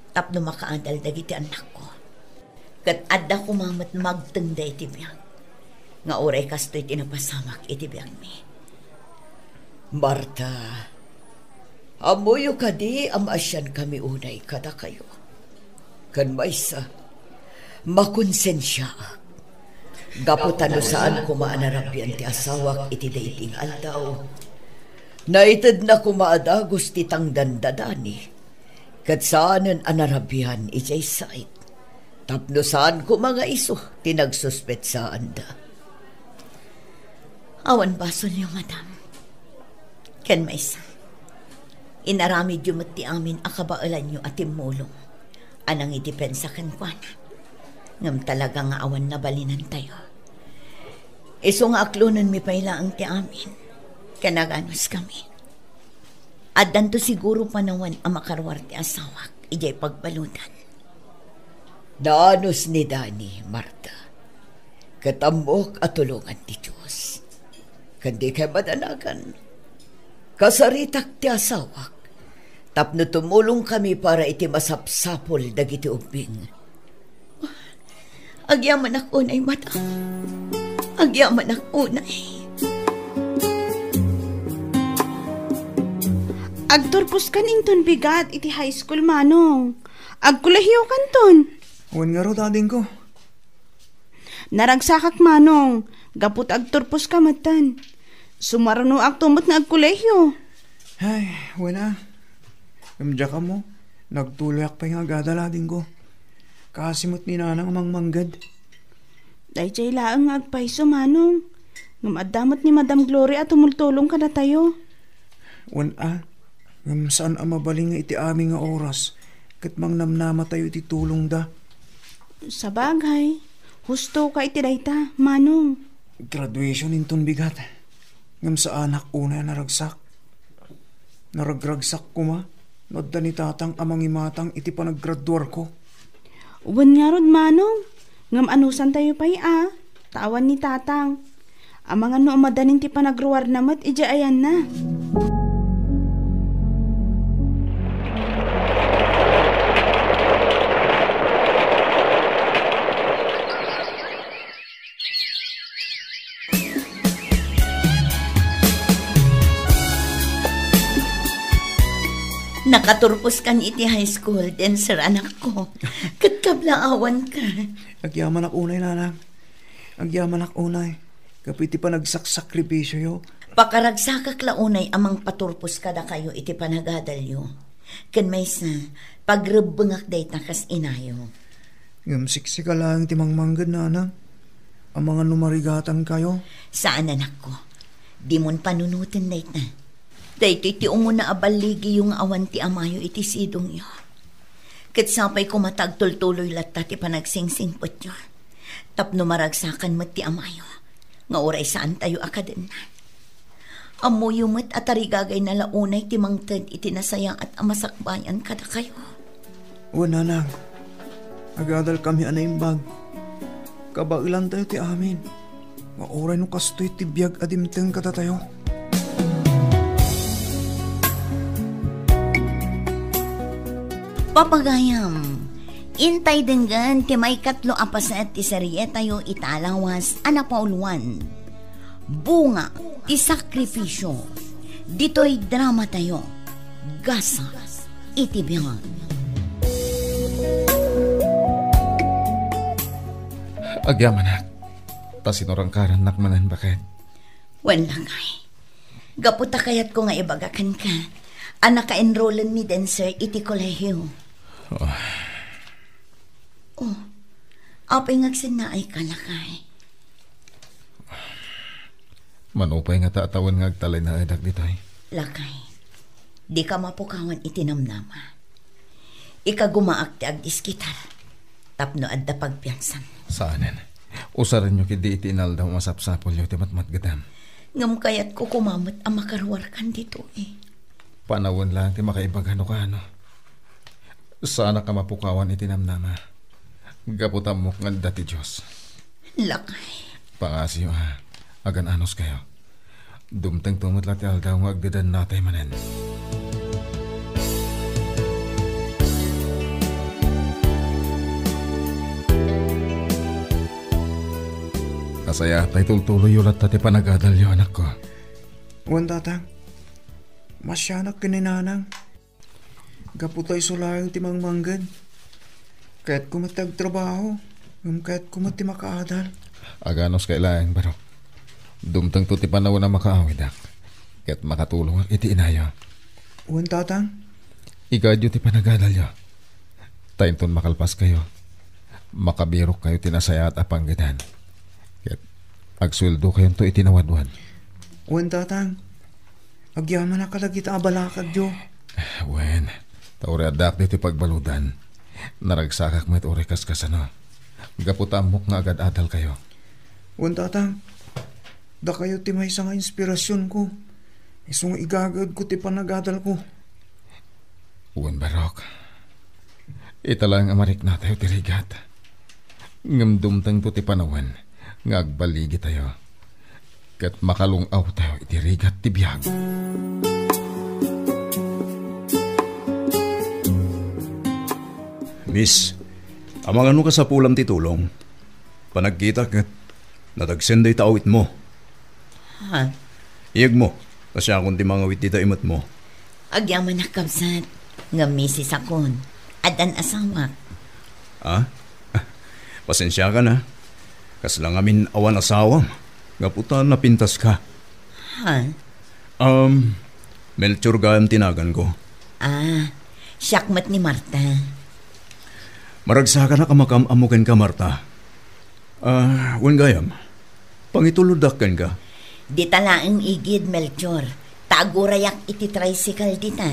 tapno makaadal dagiti annakko. Ket adda koma met magtengda iti biag nga uray kastoy ti napasamak iti biagmi. Marta, ammoyo kadi a maasiankami unay kadakayo? Ken maysa, makonsensiaak. Gapu ta no saan koma a narabian ti asawak iti daydi nga aldaw, naitedna koma a dagus ti tangdan da Dani. Ket saanen a narabian idiay sait, tapno saan koma nga isu ti nagsuspetsaanda. Awan basolyo, madam. Ken maysa, inaramidyo met ti amin a kabaelanyo a timmulong a nangidepensa kenkuana. Ngem talaga nga awan nabalinantayo. Isu nga aklonenmi pay laeng ti amin, ken aganuskami. Addanto siguro panawen a makaruar ti asawak idiay pagbaludan. Naanus ni Dani, Marta, ket ammok a tulongan ti Dios. Ken dikay madanagan, kasaritak ti asawak tapno tumulongkami para iti masapsapul dagiti ubbing. Agyamanak unay, madam. Agyamanak unay. Agturposkan inton bigat iti high school, Manong. Agkolehiokanton. Wen ngarud, adingko. Naragsakak, Manong, gapu ta agturposka metten. Sumarunoakto met nga agkolehio. Ay, wen a. Ngem diak ammo, nagtuloyak pay nga agadal, adingko. Kaasi met ni Nanang a mangmangged. Daydiay laeng nga agpayso, Manong. Ngem adda met ni Madam Gloria a tumultulong kadatayo. Wen a, ngem saan a mabalin nga iti amin nga oras ket mangnamnamatayo iti tulongda. Sabagay, husto ka iti dayta, Manong. Graduation inton bigat. Ngem saanak unay a naragsak. Naragragsak koma no adda ni Tatang a mangimatang iti panaggraduarko. Wen ngarud, Manong, ngem anusantayo pay a, ta awan ni Tatang. Amangan no umadanin ti panagruarna met idiay ayanna. Nakaturposkan iti high school, Denser, anakko. Ket kablaawanka. Agyamanak unay, Nanang. Agyamanak unay. Gapu iti panagsaksakripisioyo. Pakaragsakak la unay a mangpaturpos kadakayo iti panagadalyo. Ken maysa, pagrebbengak dayta kas inayo. Ngem siksika laeng ti mangmangged, Nanang. Amangan no marigatankayo. Saan, anakko. Dimon panunoten dayta. Daytoy ti umuna a balligiyo nga awan ti amayo iti sidongyo. Ket sapay koma ta agtultuloy latta ti panagsingsimpetyo. Tapno maragsakan met ti amayo, nga uray saantayo a kadenna. Ammoyo met a tarigagayna la unay ti mangted iti nasayaat a masakbayan kadakayo. Wen, nanang, agadalkami a naimbag. Kabaelantayo ti amin. Nga uray no kastoy ti biag a dimteng kadatayo. Papagayam, intay denggen ti maikatlo a paset ti serietayo ita a lawas a napauluan, Bunga ti Sakripisyo. Ditoy dramatayo, Gasat iti Biag. Agyamanak, ta sinurangkarannak manen, baket. Wen, lakay. Gapu ta kayatko nga ibaga kenka a naka-enrollen ni Denser iti kolehiyo. Oh. Oh, apay nga agsennaayka, lakay? Mano pay nga tattawen nga agtalinaedak ditoy? Lakay, dika mapukawan iti namnama. Ikagumaak ti agdiskitar tapno adda pagpiansan. Saanen. Usarenyo ketdi iti inaldaw a masapsapulyo ti matmatgedam. Ngem kayatko koma met a makaruarkan ditoy. Panawen laeng ti makaibaga no kaano. Saanak a mapukawan iti namnama. Gapu ta ammok nga adda ti Dios. Lakay. Pangasiyo a, agan-anuskayo. Dumtengto met la ti aldaw nga agdedennatay manen. Nasayaat a itultuloyyo latta ti panagadalyo, anakko. Wen, tatang. Masianak ken ni nanang. Gapu ta isu laeng ti mangmangged. Kayatko met ti agtrabaho, ngem kayatko met ti makaadal. Aganuskay laeng, Barok. Dumtengto ti panawen a makaawidak, ket makatulongak iti inayo. Wen, tatang. Igaadyo ti panagadalyo. Ta inton makalpaskayo, makabirokkayo ti nasayaat a panggedan. Ket agsueldokayonto iti nawadwad. Wen, tatang. Agyamanak kadagita a balakadyo. Wen, ta uray addaak ditoy pagbaludan, naragsakak met uray kaskasano. Gapu ta ammok nga agad-adalkayo. Wen, tatang, dakayo ti maysa nga inspirasionko. Isu nga igagaedko ti panagadalko. Wen, Barok, ita laeng a mariknatayo ti rigat. Ngem dumtengto ti panawen nga agballigitayo ket makalung-awtayo iti rigat ti biag. Miss, amangan no kasapulam ti tulong. Panagkita ket nadagsen dayta awitmo. Ha? Iyegmo, ta siakon ti mangawit dita imetmo. Agyamanak, kabsat, ngem misisakon. Addan asawak. Ha? Pasensiakan, ha. Kasla ngamin awan asawam, gapu ta napintaska. Ha? Um, Melchor gayam ti naganko. Ah, siak met ni Marta. Maragsakanak a makam-ammo kenka, Marta. Ah, wen gayam, pangituloddak kenka. Dita laeng igid, Melchor, ta agurayak iti tricycle dita.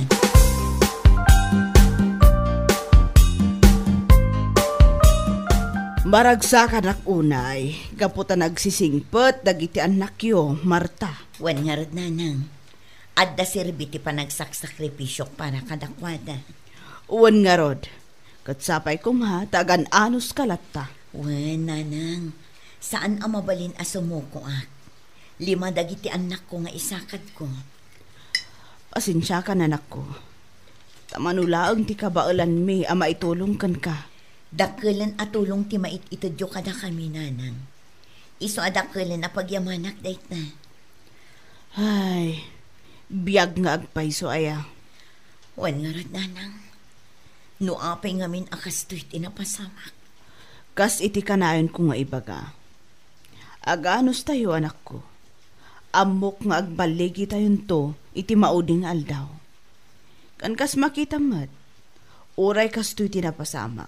Maragsakanak unay, gapu ta nagsisingpet dagiti annakyo, Marta. Wen ngarud, nanang, adda serbi ti panagsaksakripisyok para kadakuada. Wen ngarud, ket sapay koma ta agan-anuska latta. Wen, nanang, saan a mabalin a sumukoak. Lima dagiti annakko nga isakadko. Pasensiakan, anakko. Ta mano laeng ti kabaelanmi a maitulong kenka. Dakkelen a tulong ti mait-itedyo kadakami, nanang. Isu a dakkelen a pagyamanak dayta. Ay, biag nga agpayso aya. Wen ngarud, nanang. No apay ngamin a kastoy ti napasamak. Kas iti kanayonko nga ibaga. Aganustayo, anakko. Ammok nga agballigitayonto iti maudi nga aldaw. Ken kas makitam met, uray kastoy ti napasamak,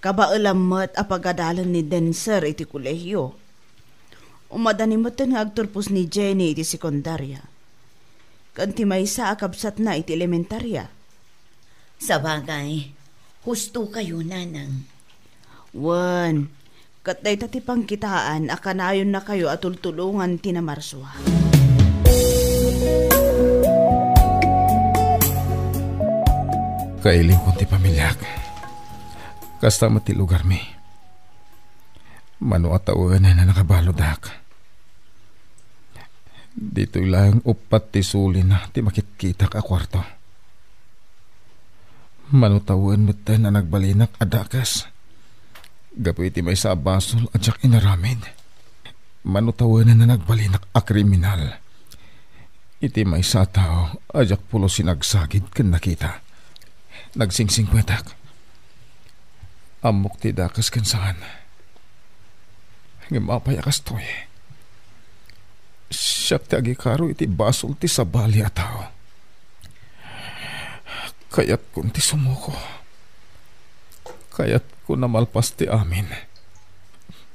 kabaelam met a pagadalen ni Denser iti kolehiyo. Umadani metten nga agturpos ni Jenny iti sekundaria, ken ti maysa a kabsatna iti elementaria. Sabagay, husto kayo, nanang. Wen, ket dayta ti pangkitaan a kanayonnakayo a tultulongan ti namarsua. Kailiwkon ti pamiliak. Kasta met ti lugarmi. Mano a tawen a nakabaludak. Ditoy laeng uppat ti sulina ti makitkitak a kuarto. Mano tawen metten a nagbalinak a dakes gapu iti maysa a basol a diak inaramid. Mano tawen a nagbalinak a kriminal iti maysa a tao a diak pulos sinagsagid ken nakita. Nagsingsingpetak. Ammok ti dakes ken saan. Ngem apay a kastoy? Siak ti agikaro iti basol ti sabali a tao. Kayatkon ti sumuko. Kayatkon a malpas ti amin.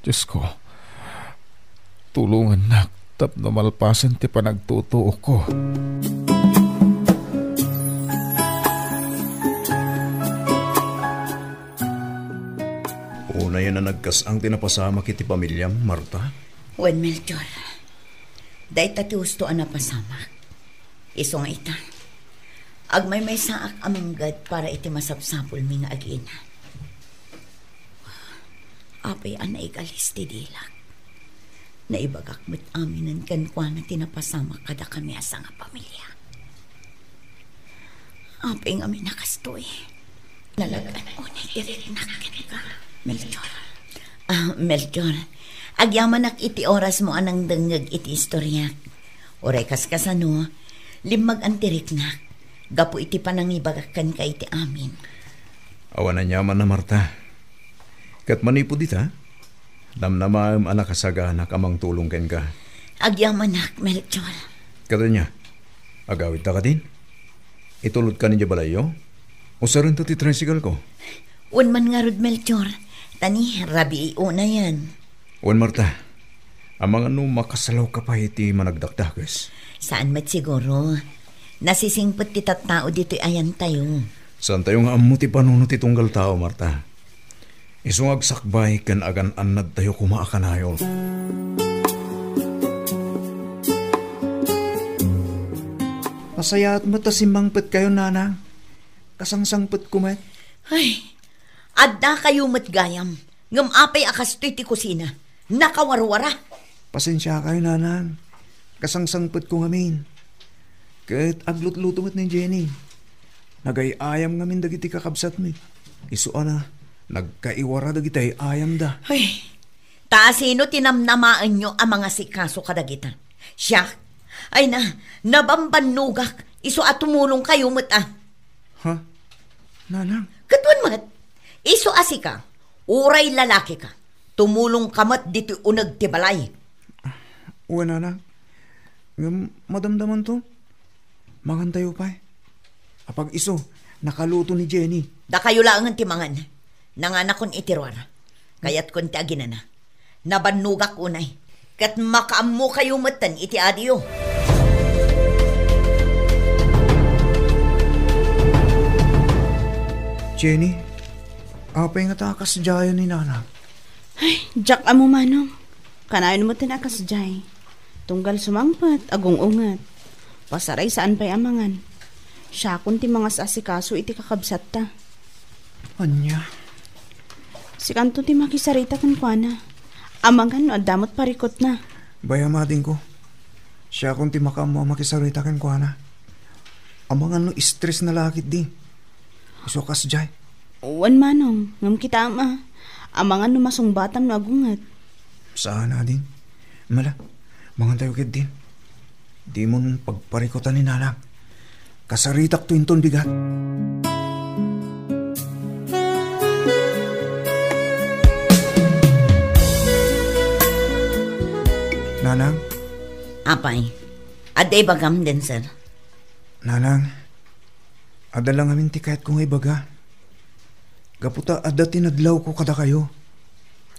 Diosko, tulongannak tapno malpasen ti panagtutuokko. Unayen a nagkas-ang ti napasamak iti pamiliam, Marta? Wen, Melchor. Dayta ti husto a napasamak. Isu nga ita, agmaymaysaak a manggad para iti masapsapulmi nga agina. Apay a naigalis ti dilak. Naibagak met aminen kenkuana ti napasamak kadakami a sangapamilia. Apay ngamin a kastoy? Nalagan unay ti riknak kenka, Melchor. Ah, Melchor, agyamanak iti orasmo a nangdengngeg iti istoriak. Uray kaskasano, limmagan ti riknak gapu iti panangibagak kenka iti amin. Awan aniamanna, Marta. Ket manipud ita, namnamaem a nakasaganak a mangtulong kenka. Agyamanak, Melchor. Ket ania, agawidta kadin? Itulodka idiay balayyo? Usarenta ti tricycle ko. Wen man ngarud, Melchor. Ta ni, rabii unayen. Wen, Marta, amangan no makasalawka pay iti managdakdakes. Saan met siguro. Nasisingpet ti tattao ditoy ayantayo. Saantayo nga ammo ti panunot ti tunggal tao, Marta. Isu nga agsakbay ken agan-annadtayo koma a kanayon. Nasayaat met a simmangpetkayo, Nanang. Kasangsangpetko met. Ay, addakayo met gayam. Ngem apay a kastoy ti kusina? Nakawarwara. Pasensiakayo, Nanang. Kasangsangpetko ngamin. Ket aglutluto met ni Jenny. Nagay-ayam ngamin dagiti kakabsatmi. Isu a nagkaiwara dagiti ay-ayamda. Ay, ta asino ti namnamaenyo a mangasikaso kadagita? Siak? Ay na, nabambannogak. Isu a tumulongkayo met a. Ha? Nanang? Ket wen met, isu a sika, uray lalakika, tumulongka met ditoy uneg ti balay. Wen, Nanang. Ngem madamdamanto. Mangantayo pay. Apag-isu, nakaluto ni Jenny. Dakayo laengen ti mangan. Nanganakon iti ruar. Kayatkon ti aginana. Nabannogak unay, ket makaammokayo metten iti adiyo. Jenny, apay ngata a kasdiayo ni Nanang? Ay, diak ammo, Manong. Kanayon metten a kasdiay. Tunggal sumangpet, agung-unget. Pasaray saan pay a mangan. Siakon ti mangas-asikaso iti kakabsatta. Ania? Sikanto ti makisarita kenkuana. Amangan no adda met parikutna. Bay-am adingko. Siakon ti makaammo a makisarita kenkuana. Amangan no stressna la ketdi. Isu a kasdiay. Wen, Manong, ngem kitaem a. Amangan no masungbatam no agunget. Saan, ading. Mala, mangantayo ketdin. Dimon pagparikutan ni Nanang. Kasaritakto inton bigat. Nanang? Apay, adda ibagam, Denzel? Nanang, adda la ngamin ti kayatko nga ibaga. Gapu ta adda ti nadlawko kadakayo.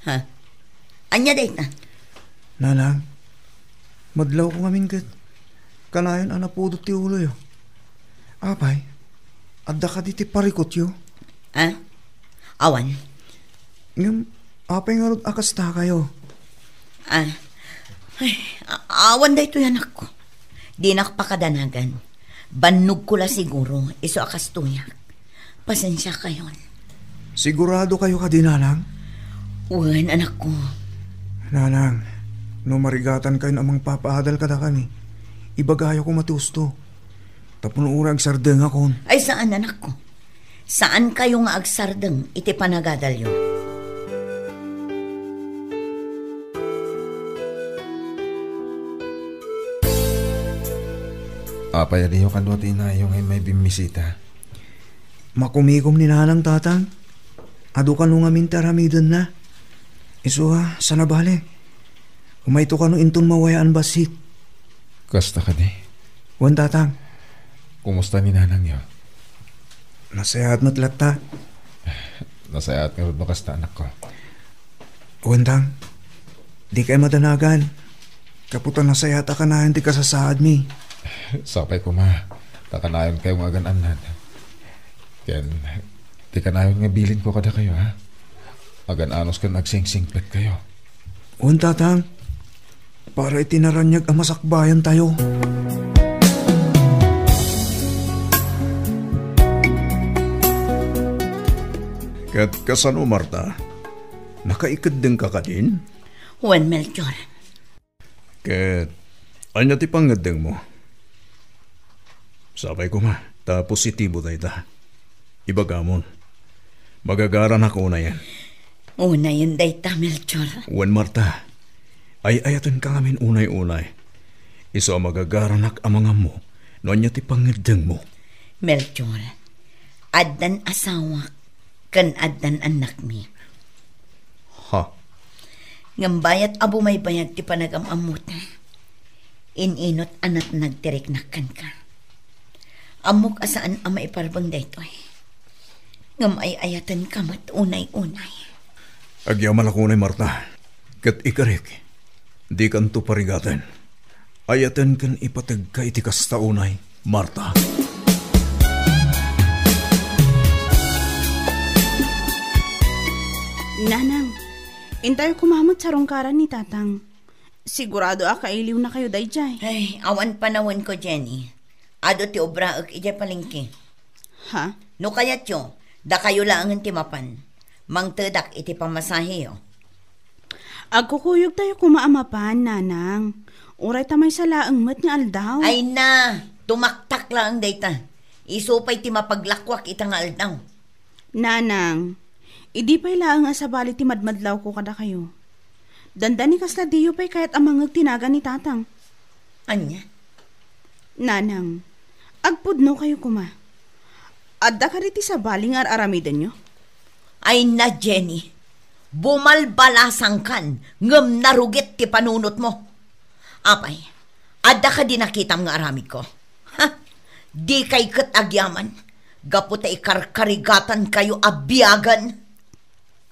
Ha? Ania dayta? Nanang, madlawko ngamin ket kanayon a napudot ti uloyo. Apay, adda kadi ti parikutyo? Ah? Awan. Ngem, apay ngarud a kastakayo? Ah, ay, a-, awan daytoy, anakko. Dinak pakadanagan. Bannogko la siguro, isu a kastoyak. Pasensiakayon. Sigurado kayo kadi, Nanang? Wen, anakko. Nanang, no marigatan kayon a mangpapaadal kadakami, ibagayo koma ti usto. Tapno uray agsardengakon. Ay, saan, anakko. Saan kayo nga agsardeng iti panagadalyo. Apay, adiyo kano ti inayo nga immay bimmisita? Makumikom ni Nanang, Tatang. Adu kano ngamin ti aramidenna. Isu a, saan a bale. Umayto kano inton mawayaan bassit. Kasta kadi? Wen, Tatang. Kumusta ni Nanangyo? Nasayaat met latta. Nasayaat ngarud no kasta, anakko. Wen, Tang, dikay madanagan. Gapu ta nasayaat a kanayon ti kasasaadmi. Sapay koma, ta kanayonkayo nga agan-annad. Ken, ti kanayon nga bilinko kadakayo, ha? Agan-anos ken agsingsingpetkayo. Wen, Tatang, para iti naraniag a masakbayantayo. Ket kasano, Marta? Nakaikeddengka kadin? Wen, Melchor. Ket ania ti pangngeddengmo? Sapay koma, ta positibo dayta. Ibagamon, magagaranak unayen. Unayen dayta, Melchor. Wen, Marta, ay-ayatenka ngamin unay-unay. Isu a magagaranak a mangammo no ania ti pangngeddengmo. Melchor, addan asawak ken addan annakmi. Ha? Ngem bayat a bumaybayag ti panagam-ammota, in-inot a natnag ti riknak kenka. Ammok a saan a maiparbeng daytoy. Ngem ay-ayatenka met unay-unay. Agyamanak unay, Marta, ket ikarik, dikanto parigaten. Ayaten ken ipategka iti kasta unay, Marta. Nanang, intayo koma met sarungkaran ni Tatang. Sigurado a kailiwnakayo daydiay. Ay, awan panawenko, Jenny. Adu ti obraek idiay palengke. Ha? No kayatyo, dakayo laengen ti mapan. Mangtedak iti pamasaheyo. Agkukuyogtayo koma a mapan, Nanang. Uray ta maysa laeng met nga aldaw. Ay na, tumaktak laeng dayta. Isu pay ti mapaglakuak ita nga aldaw. Nanang, idi pay laeng a sabali ti madmadlawko kadakayo, dandani kasla diyo pay kayat a mangngeg ti nagan ni Tatang. Ania? Nanang, agpudnokayo koma. Adda kadi ti sabali nga ar-aramidenyo? Ay na, Jenny, bumalbalasangkan ngem narugit ti panunotmo. Apay, adda kadi nakitam nga aramidko? Ha? Dikay ket agyaman, gapu ta ikarkarigatankayo a biagen.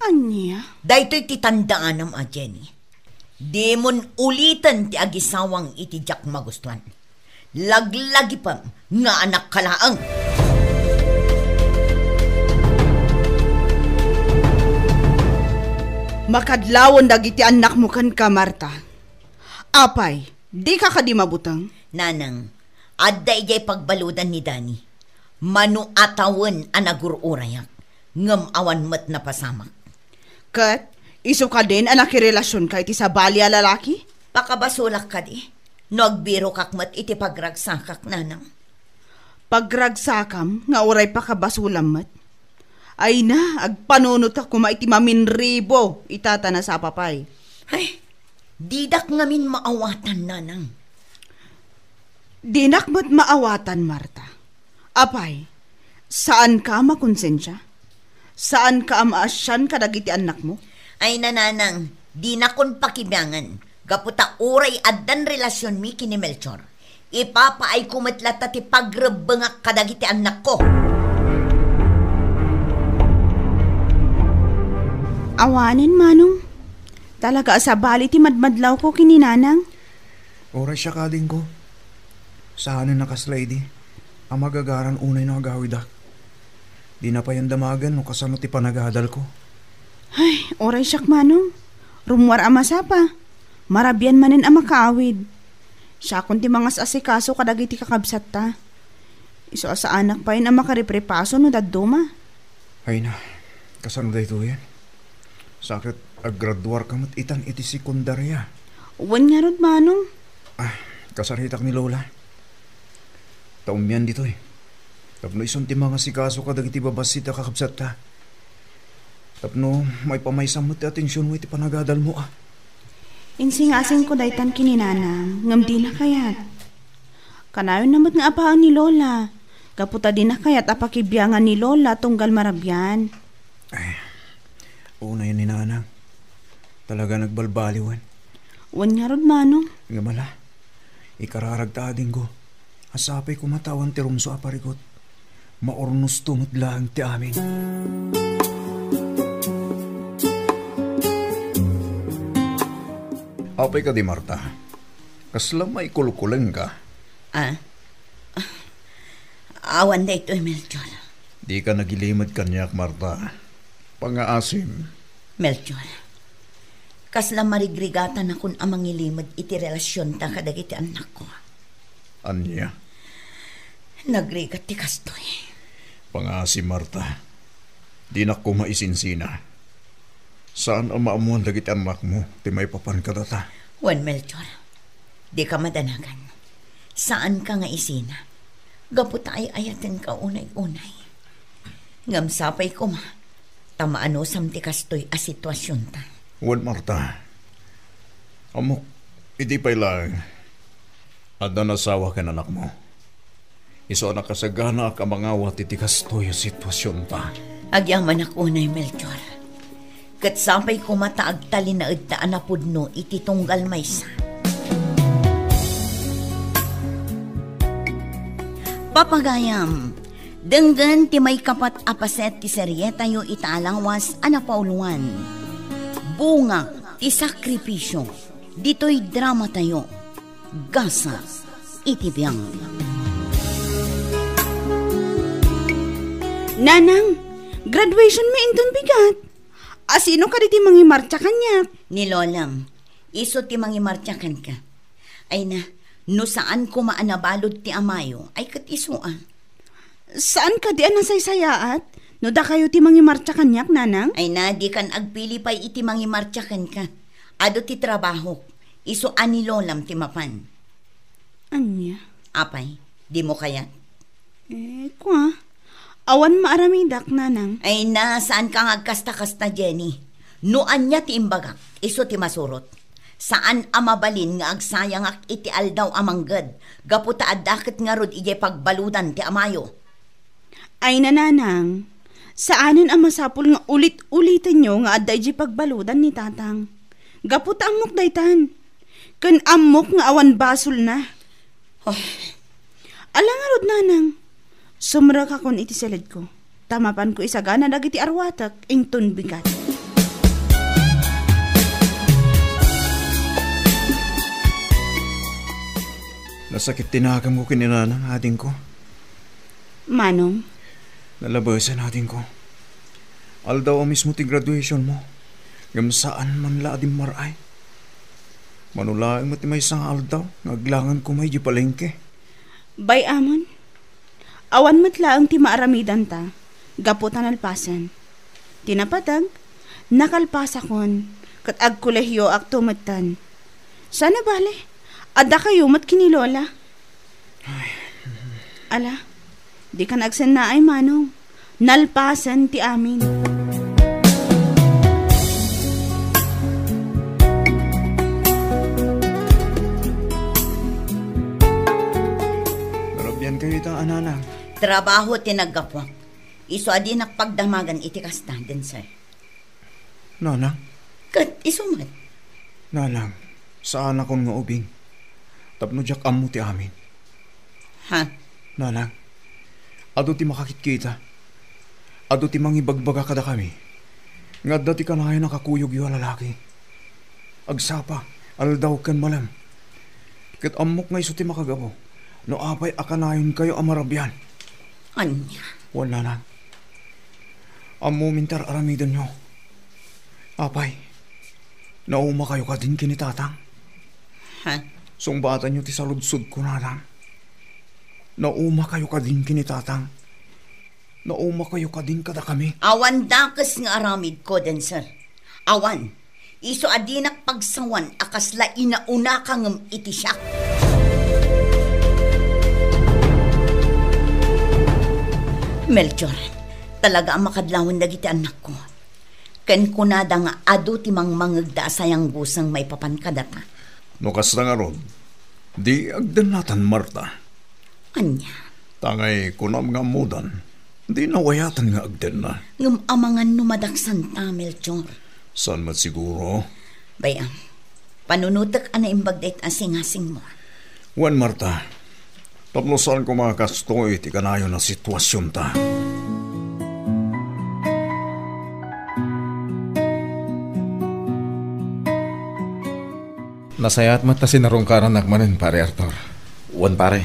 Ania? Daytoy ti tandaanam a, Jenny. Dimon uliten ti agisawang iti diak magustuan. Laglagipem nga anakka laeng. Makadlawen dagiti annakmo kenka, Marta. Apay, dika kadi mabuteng? Nanang, adda idiay pagbaludan ni Dani. Mano a tawen a nagur-urayak, ngem awan met napasamak. Ket isu kadin a nakirelasionka iti sabali a lalaki? Pakabasolak kadi no agbirokak met iti pagragsakak, Nanang. Pagragsakam nga uray pakabasolam met? Ay na, agpanunotka koma iti maminribo, ita ta nasapa pay. Ay, didak ngamin maawatan, Nanang. Dinak met maawatan, Marta. Apay, saanka a makonsensia? Saanka a maasian kadagiti annakmo? Ay, Nanang, dinakon pakibiangen, gapu ta uray addan relasionmi ken ni Melchor, ipapaayko met latta ti pagrebbengak kadagiti annakko. Awanen, Manong. Talaga a sabali ti madmadlawko ken ni Nanang. Uray siak, adingko. Saanen a kasla idi a magagaran unay no agawidak. Dina payen damagen no kasano ti panagadalko. Ay, uray siak, Manong. Rummuar a masapa. Marabian manen a makaawid. Siakon ti mangas-asikaso kadagiti kakabsatta. Isu a saanak payen a makariprepaso no dadduma. Ay na, kasano daytoyen? Sa ket aggraduarka met itan iti sekundaria. Wen ngarud, Manong. Ah, kasaritak ni Lola. Ta ummian ditoy. Tapno isun ti mangasikaso kadagiti babassit a kakabsatta. Tapno maipamaysam met ti atensionmo iti panagadalmo, ah. Insingasingko daytan ken ni Nanang, ngem dina kayat. Kanayon na met nga apaen ni Lola, gapu ta dina kayat a pakibiangan ni Lola tunggal marabian. Ay, unay ni Nanang. Talaga nagbalbaliwen. Wen ngarud, Manong. Ngem ala, ikararagta adingko. Asapay koma ta awan ti rumsua a parigot. Maurnosto met laeng ti amin. Apay kadi, Marta? Kasla maikulkulengka? Ah? Awan daytoy, Melchor. Dika nagilimed kaniak, Marta. Pangaasim. Melchor, kasla marigrigatanakon a mangilimed iti relasionta kadagiti annakko. Ania? Nagrigat ti kastoy. Pangaasim, Marta. Dinak koma isinsina. Saan a maammuan dagiti annakmo ti maipapan kadata. Wen, Melchor, dika madanagan. Saanka nga isina. Gapu ta ay-ayatenka unay-unay. Ngem sapay koma ta maanusam ti kastoy a situasionta. Wen, Marta. Ammok, idi pay laeng, adda nasawa ken anakmo. Isu a nakasaganaak a mangawat iti kastoy a situasionta. Agyamanak unay, Melchor. Ket sapay koma ta agtalinaedta a napudno iti tunggal maysa. Papagayam, denggen ti maikapat a paset ti serietayo ita a lawas a napauluan, Bunga ti Sakripisio. Ditoy dramatayo, Gasa iti Biang. Nanang, graduation mi inton bigat. Asino kadi ti mangimartsa kaniak? Ni Lolam. Isu ti mangimartsa kenka. Ay na, no saan koma a nabalud ti amayo, ay ket isu a. Saan kadi a nasaysayaat no dakayo ti mangimartsa kaniak, Nanang? Ay na, dikan agpili pay iti mangimartsa kenka. Adu ti trabahok. Isu a ni Lolam ti mapan. Ania? Apay, dimo kayat? Eh, kua, awan maaramidak, Nanang. Ay na, saanka nga agkasta-kasta, Jenny. No ania ti imbagak, isu ti masurot. Saan a mabalin nga agsayangak iti aldaw a mangged, gapu ta adda ket ngarud idiay pagbaludan ti amayo. Ay na, Nanang, saanen a masapul nga ulit-ulitenyo nga adda idiay pagbaludan ni Tatang. Gapu ta ammok daytan. Ken ammok nga awan basolna. Oh. Ala ngarud, Nanang. Sumrekakon iti siledko. Ta mapanko isagana dagiti arwatek inton bigat. Nasakit ti naganko ken ni Nanang, adingko. Manong? Nalabasan, adingko. Aldaw a mismo ti graduation mo, ngem saan man la a dimmar-ay. Mano laeng met ti maysa nga aldaw nga aglangan koma idiay palengke. Bay-amon, awan met laeng ti maaramidanta gapu ta nalpasen. Ti napateg, nakalpasakon, ket agkolehioakto metten. Saan a bale, adda kayo met ken ni Lola. Ay. Ala, dikan agsennaay, Manong. Nalpasen ti amin. Narabian kayo ita, a Nanang. Trabaho ti naggapuak. Isu a dinak pagdamagan iti kasta, Denser. Nanang? Ket isu met. Nanang, saanakon nga ubing. Tapno diak ammo ti amin. Ha? Nanang, adu ti makakitkita. Adu ti mangibagbaga kadakami nga adda ti kanayon a kakuyogyo a lalaki. Agsapa, aldaw ken malem. Ket ammok nga isu ti makagapu no apay a kanayonkayo a marabian. Ania? Wen, Nanang. Ammom ti ar-aramidenyo. Apay, naumakayo kadin ken ni Tatang? Ha? Sungbatanyo ti saludsodko, Nanang. Naumakayo kadin ken ni Tatang? Naumakayo kadin kadakami? Awan dakes nga aramidko, Denser. Awan. Isu a dinak pagsawan a kasla inaunaka ngem iti siak. Melchor, talaga a makadlawen dagiti annakko. Ken kunada nga adu ti mangmangegda a sayangguseng maipapan kadata. No kasta ngarud, di agdennatan, Marta. Ania? Tangay kunam nga ammodan, di nawayatan nga agdenna. Ngem amangan no madaksanta, Melchor? Saan met siguro? Bay-am, panunotek a naimbag dayta asingasingmo. Wen, Marta, tapno saan koma kastoy ti kanayon a situasionta. Nasayaat met ta sinarungkarannak manen, Pare Arthur. Wen, pare.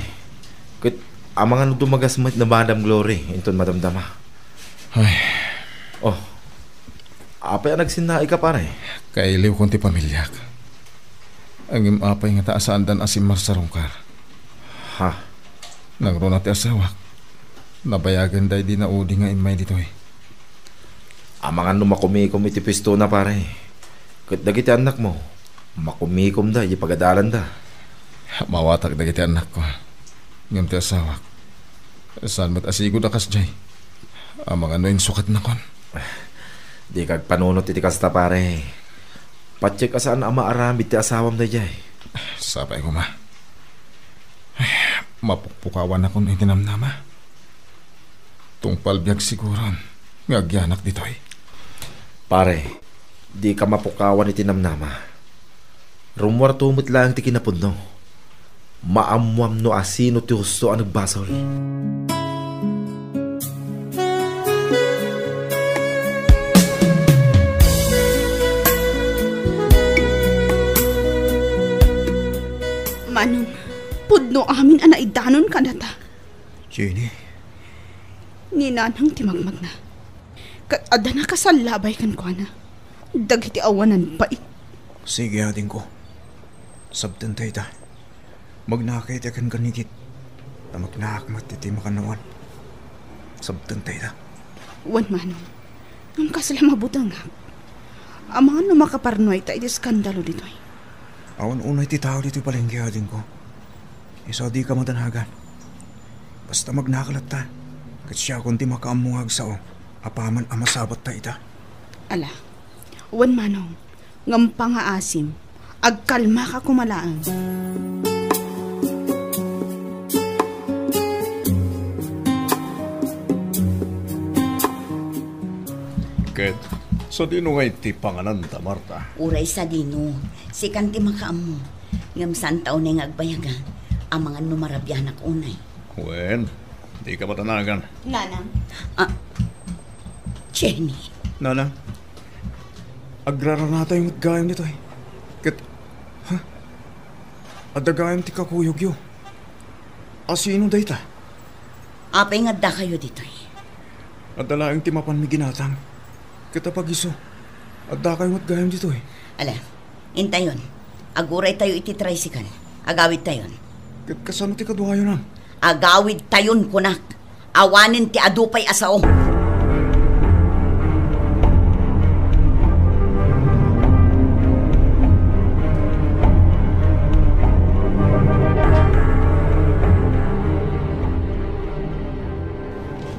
Ket amangan no dumagas met ni Madam Glory inton madamdama. Ay. Oh. Apay a nagsinnaika, pare? Kailiwkon ti pamiliak. Ngem apay ngata a saandan a simmarsarungkar? Ha? Nangruna ti asawak, nabayagen daydi naudi nga immay ditoy. Amangan no makumikom iti puestona, pare. Ket dagiti annakmo, makumikomda iti pagadalanda. Mawatak dagiti annakko. Ngem ti asawak, saan met a sigud a kasdiay. Amangan no insukatnakon. Dika agpanunot iti kasta, pare. Patiek a saan a maaramid ti asawam daydiay. Sapay koma. Mapukpukawannakon iti namnama. Tungpal biag siguron nga agyanak ditoy. Pare, dika mapukawan iti namnama. Rummuarto met laeng ti kinapudno. Maammuam no asino ti husto a nagbasol. Manong, pudno amin a naidanon kadata. Jenny. Ni Nanang ti magmagna. Ket adda nakasallabay kenkuana dagiti awanan pay. Sige, adingko. Sabtenta ita. Magnaak ita ken ganigit. Ta magnaak met iti makannawan. Sabtenta ita. Wen, Manong. Ngem kasla mabutengak. Amangan no makaparnuay ta iti eskandalo ditoy. Awan unay ti tao ditoy palengke, adingko. Isu a dika madanagan. Basta magnaak latta, ket siakon ti makaammo nga agsao apaman a masabatta ita. Ala, wen, Manong, ngem pangaasim, agkalmaka koma laeng. Ket sadino ngay ti pangananta, Marta? Uray sadino, sikan ti makaammo. Ngem saanta unay nga agbayagan, amangan no marabianak unay. Wen, dika madanagan. Nanang. Ah, Jenny. Nanang, agraranatayo met gayam ditoy. Ket, ha? Adda gayam ti kakuyogyo. Asino dayta? Apay nga addakayo ditoy? Adda laeng ti mapanmi ginatang. Ket apag-isu, addakayo met gayam ditoy. Ala, intayon. Aguraytayo iti tricycle. Agawidtayon. Ket kasano ti kaduayo, Nang? Agawidtayon, kunak. Awanen ti adu pay a sao.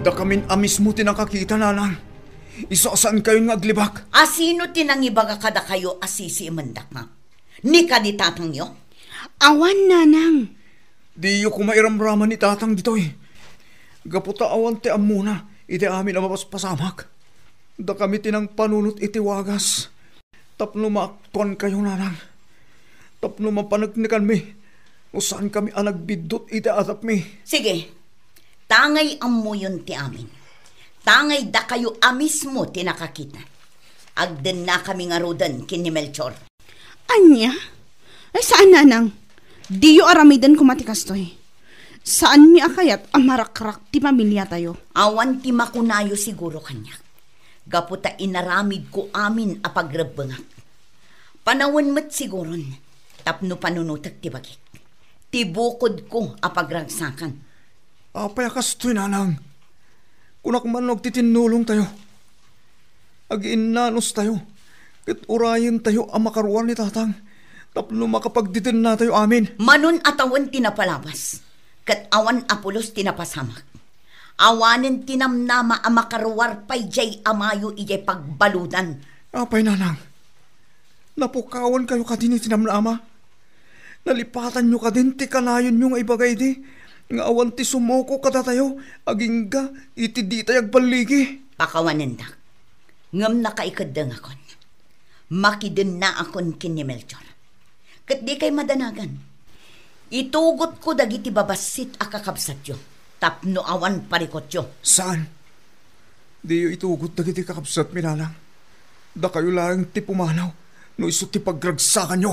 Dakamin a mismo ti nakakita, Nanang. Isu a saankayon nga aglibak. Asino ti nangibaga kadakayo a sisiimendak, ha? Ni kadi tatangyo? Awan, Nanang. Diyo koma iramraman ni Tatang ditoy. Gapu ta awan ti ammona iti amin a mapaspasamak. Dakami ti nangpanunot iti wagas tapno maaktuankayo, Nanang. Tapno mapaneknekanmi no saankami a nagbiddut iti adapmi. Sige. Tangay ammoyon ti amin. Tangay dakayo a mismo ti nakakita. Agdennakami ngaruden ken ni Melchor. Ania? Ay, saan, Nanang. Diyo aramiden koma ti kastoy. Saanmi a kayat a marakrak ti pamiliatayo. Awan ti makunayo siguro kaniak. Gapu ta inaramidko amin a pagrebbengak. Panawen met siguron tapno panunotek ti bagik. Ti bukodko a pagragsakan. Apay a kastoy, Nanang? Kunak man no agtitinnulongtayo. Agiinnanustayo, ket urayentayo a makaruar ni Tatang tapno makapagdidennatayo amin. Manon a tawen ti napalabas, ket awan a pulos ti napasamak. Awanen ti namnama a makaruar pay diay amayo idiay pagbaludan. Apay, Nanang? Napukawankayo kadi ni ti namnama? Nalipatanyo kadin ti kanayonyo nga ibaga idi nga awan ti sumuko kadatayo agingga iti ditay agballigi? Pakawanendak. Ngem nakaikeddengakon. Makidennaakon ken ni Melchor. Ket dikay madanagan. Itugotko dagiti babassit a kakabsatyo tapno awan parikutyo. Saan? Diyo itugot dagiti kakabsatmi, Nanang. Dakayo laeng ti pumanaw no isu ti pagragsakanyo.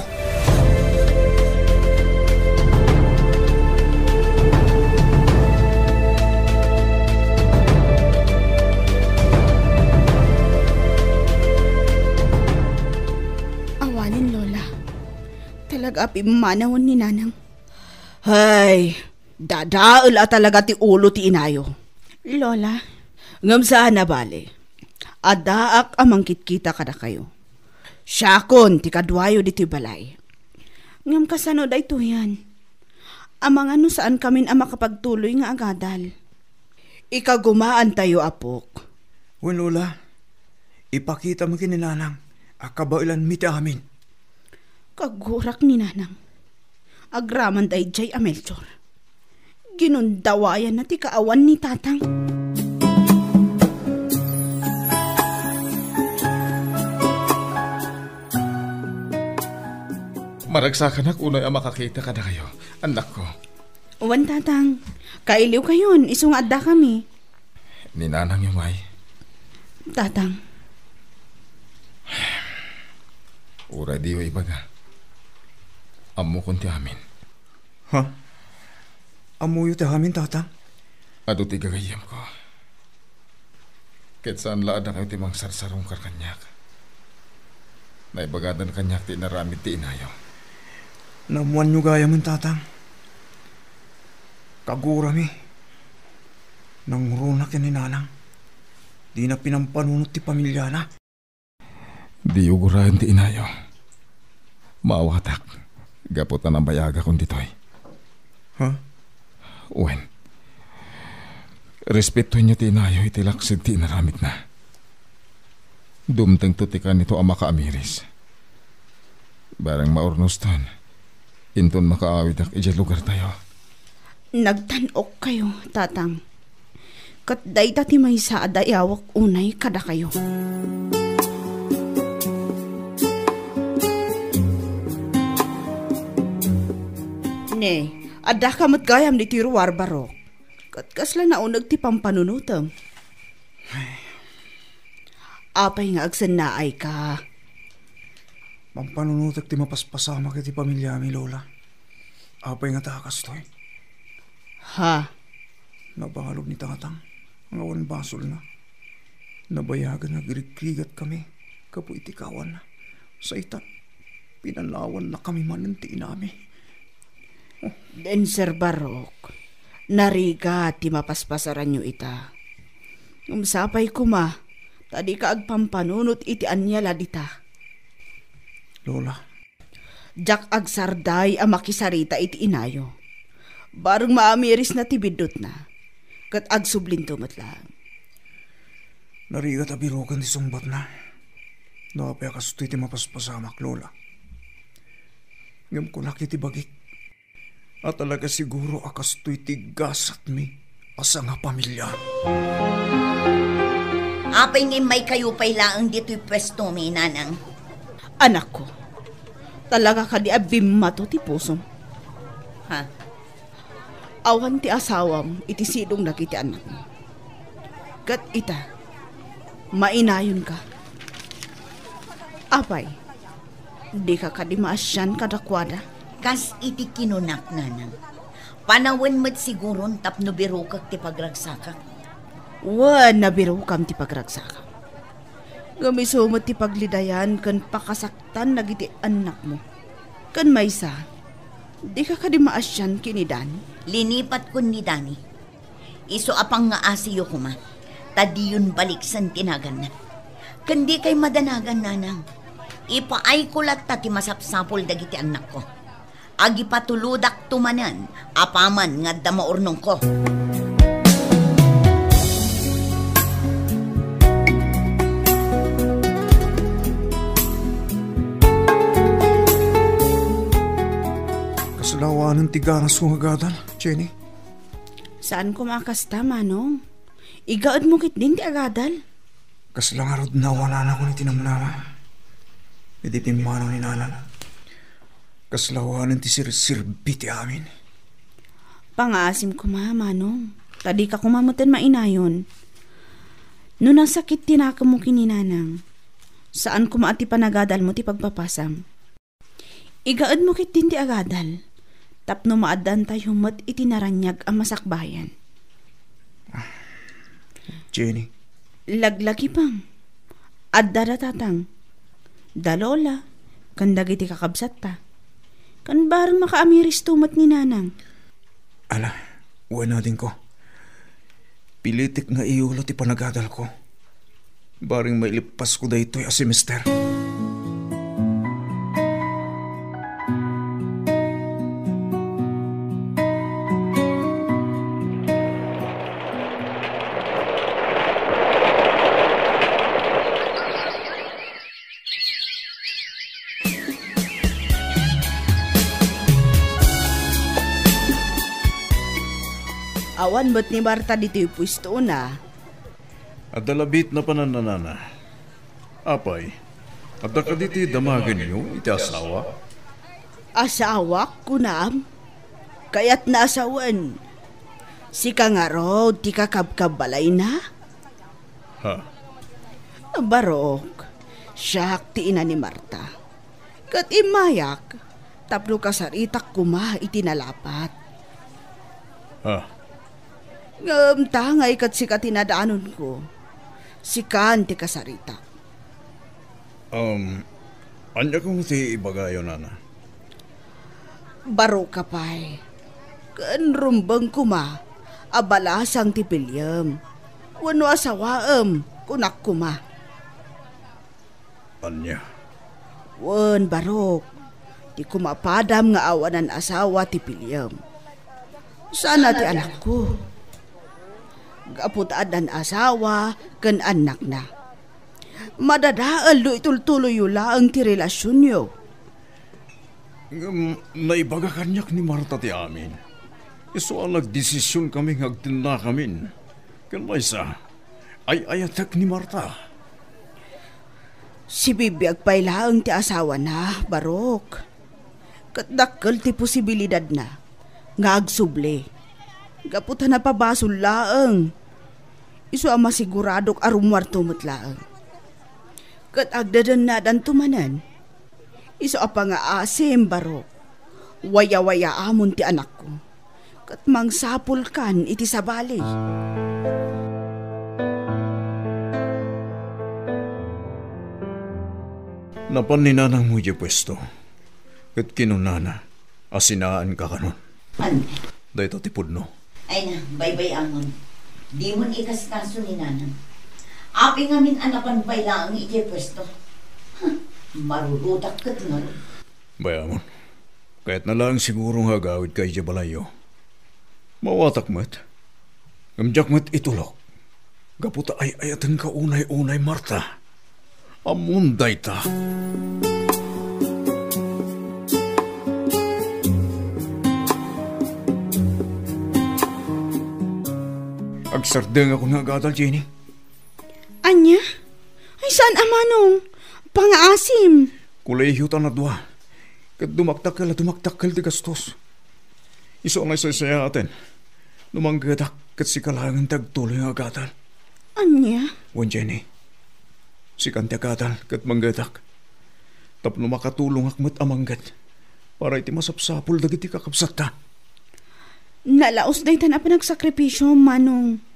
Awanen, Lola. Talaga a pimmanawen ni Nanang. Hay, dadael a talaga ti ulo ti inayo. Lola. Ngem saan a bale. Addaak a mangkitkita kadakayo. Siakon ti kaduayo ditoy balay. Ngem kasano daytoyen? Amangan no saankamin a makapagtuloy nga agadal. Ikagumaantayo, apok. Wen, Lola, ipakitam ken ni Nanang a kabaelanmi ti amin. Kagurak ni Nanang. Agraman daydiay a Melchor. Ginundawayanna ti kaawan ni Tatang. Maragsakanak unay a makakita kadakayo, annakko. Wen, Tatang. Kailiwkayon, isu nga addakami. Ni Nanang, Yumay. Tatang. Uray diyo ibaga. Ammokon ti amin. Ha? Ammoyo ti amin, Tatang? Adu ti gagayyemko. Ket saan la a dakayo ti mangsarsarungkar kaniak. Naibagadan kaniak ti inaramid ti inayo. Naammoanyo gayamen, Tatang. Kagurami. Nangruna ken ni Nanang. Dina pinampanunot ti pamiliana. Diyo guraen ti inayo. Maawatak, gapu ta nabayagakon ditoy. Ha? Wen, respetoenyo ti inayo iti laksid ti inaramidna. Dumtengto ti kanito a makaamiris. Bareng maurnoston, inton makaawidak idiay lugartayo. Nagtan-okkayo, Tatang. Ket dayta ti maysa a dayawek unay kadakayo. Ne, addaka met gayam ditoy ruar, Barok. Ket kasla nauneg ti pampanunotem. Apay nga agsennaayka? Pampanunotek ti mapaspasamak iti pamiliami, Lola. Apay ngata a kastoy? Ha? Nabalud ni Tatang nga awan basolna. Nabayagan nga agrigrigatkami gapu iti kawanna. Sa ita, pinanawannakami manen ti inami. Denser Barok, narigat ti mapaspasaranyo ita. Ngem sapay koma ta dika agpampanunot iti ania la dita. Lola. Diak agsarday a makisarita iti inayo. Bareng maamirisna ti biddutna, ket agsublinto met laeng. Narigat a biroken ti sungbatna. No apay a kastoy ti mapaspasamak, Lola. Ngem kunak iti bagik a talaga siguro a kastoy ti gasatmi a sangapamilia. Apay nga immaykayo pay laeng ditoy puestomi, Nanang? Anakko, talaga kadi a bimmato ti pusom? Ha? Awan ti asawam iti sidong dagiti annakmo. Ket ita, mainayonka. Apay, dika kadi maasian kadakuada? Kas iti kinunak, Nanang, panawen met siguron tapno birokek ti pagragsakak. Wen, nabirokam ti pagragsakam. Ngem isu met ti paglidayan ken pakasaktan dagiti annakmo. Ken maysa, dika kadi maasian ken ni Dani? Linipatkon ni Dani. Isu a pangngaasiyo koma, ta diyon baliksen ti naganna. Ken dikay madanagan, nanang. Ipaayko latta ti masapsapul dagiti annakko. Agipatulodakto manen apaman nga adda maurnongko. Kasla awanen ti ganasmo nga agadal, Jenny? Saan koma a kasta, Manong. Igaedmo ketdin ti agadal. Kasla ngarud nawalanakon iti namnama. Iti pimmanaw ni Nanang. Kasla awanen ti sirserbi ti amin. Pangaasim koma, Manong. Ta dika koma metten mainayon. No nasakit ti nakemmo ken ni Nanang, saan koma a ti panagadalmo ti pagpapasam. Igaedmo ketdin ti agadal, tapno maaddaantayo met iti naraniag a masakbayan. Jenny. Laglagipem. Adda da tatang, da lola, ken dagiti kakabsatta. Ken bareng makaamiristo met ni nanang. Ala, wen adingko. Pilitek nga iyulo ti panagadalko. Bareng mailippasko daytoy a semester. Awan met ni Marta ditoy puestona. Adda la bitna panannanana. Apay, adda kadi ti damagenyo iti asawa? Asawak, kunam? Kayatna a sawen. Sika ngarud ti kakabkabbalayna? Ha? Barok, siak ti ina ni Marta. Ket immayak tapno kasaritak koma iti nalapat. Ha? Ngem tangay ket sika ti nadanonko. Sikan ti kasaritak. Um, ania koma ti ibagayo, nana? Baroka pay. Ken rumbeng koma a balasang ti piliem. Wenno asawaem, kunak koma. Ania? Wen, barok. Ti kumapadam nga awanan asawa ti piliem. Sana ti anakko. Gapu ta addan asawa ken annakna. Madadael no itultuloyyo laeng ti relasionyo. Ngem naibaga kaniak ni Marta ti amin. Isu a nagdesisionkami nga agtennakamin. Ken maysa, ay-ayatek ni Marta. Sibibiag pay laeng ti asawana, Barok. Ket dakkel ti posibilidadna nga agsubli. Gapu ta napabasol laeng. Isu a masiguradok a rummuarto met laeng. Ket agdedennadanto manen. Isu a pangaasim, Barok. Wayawayaamon ti anakko. Ket mangsapulkan iti sabali. Napan ni nanangmo idiay puesto, ket kinunana a sinaanka kanon. Ania? Dayta ti pudno. Ay na, baybay-amon. Dimon ikaskaso ni nanang. Apay ngamin a napan pay laeng idiay puesto. Huh, marurutak ket ngarud. Bay-amon. Kayatna laeng siguro nga agawidka idiay balayyo. Maawatak met. Ngem diak met itulok. Gapu ta ay-ayatenka unay-unay, Marta. Ammom dayta. Agsardengakon nga agadal, Jenny. Ania? Ay, saan a manong? Pangaasim. Kolehiyo ta nadua. Ket dumakdakkel a dumakdakkel ti gastos. Isu a naisaysayaat no manggedak ket sika laengen ti agtuloy nga agadal. Ania? Wen, Jenny. Sikan ti agadal ket manggedak. Tapno makatulongak met a mangget para iti masapsapul dagiti kakabsatta. Nalaos daytan a panagsakripisio, Manong.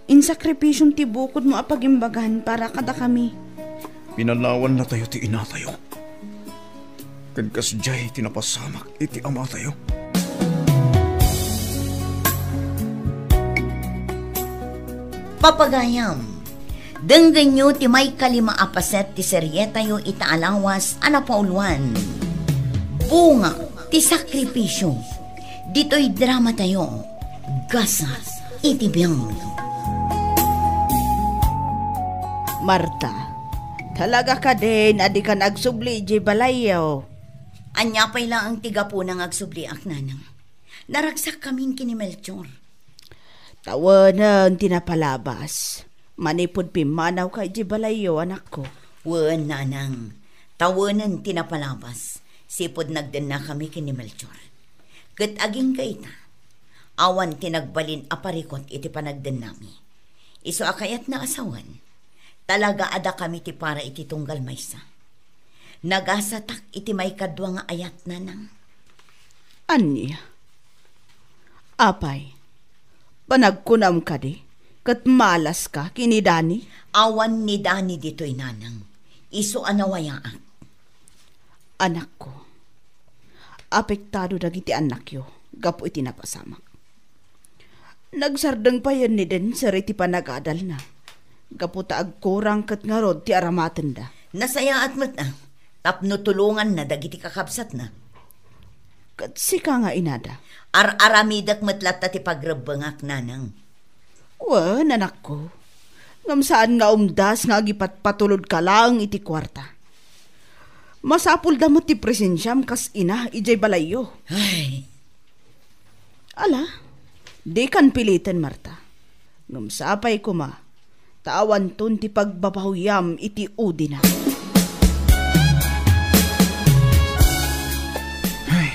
Insakripisiom ti bukodmo a pagimbagan para kadakami. Pinanawannatayo ti inatayo. Ken kasdiay ti napasamak iti amatayo. A pagayam, denggenyo ti maikalima a paset ti serietayo ita a lawas a napauluan, Bunga ti Sakripisyo. Ditoy dramatayo, Gasat iti Biag. Marta, talaga kadin a dikan agsubli idiay balayyo? Ania pay laeng ti gapuna nga agsubliak, nanang? Naragsak kamin ken ni Melchor. Tawenen ti napalabas. Manipud pimmanawka idiay balayyo, anakko. Wen, nanang. Tawenen ti napalabas. Sipud nagdennakami ken ni Melchor. Ket agingga ita, awan ti nagbalin a parikut iti panagdennami. Isu a kayatna a sawen, talaga a dakami ti para iti tunggal maysa. Nagasatak iti maikadua nga ayat, nanang. Ania? Apay, panagkunam kadi, ket malaska ken ni Dani? Awan ni Dani ditoy, nanang. Isu a nawayaak. Anakko, apektado dagiti annakyo gapu iti napasamak. Nagsardeng payen ni Denser iti panagadalna, gapu ta agkurang ket ngarud ti aramatenda. Nasayaat met, a, tapno tulonganna dagiti kakabsatna. Ket sika nga inada? Ar-aramidek met latta ti pagrebbengak, nanang. Wen, anakko, ngem saan nga umdas nga agipatpatulodka laeng iti kuarta. Masapulda met ti presensiam kas ina idiay balayyo. Ay. Ala, dikan piliten, Marta. Ngem sapay koma, ta awanton ti pagbabahoyam iti udina. Ay,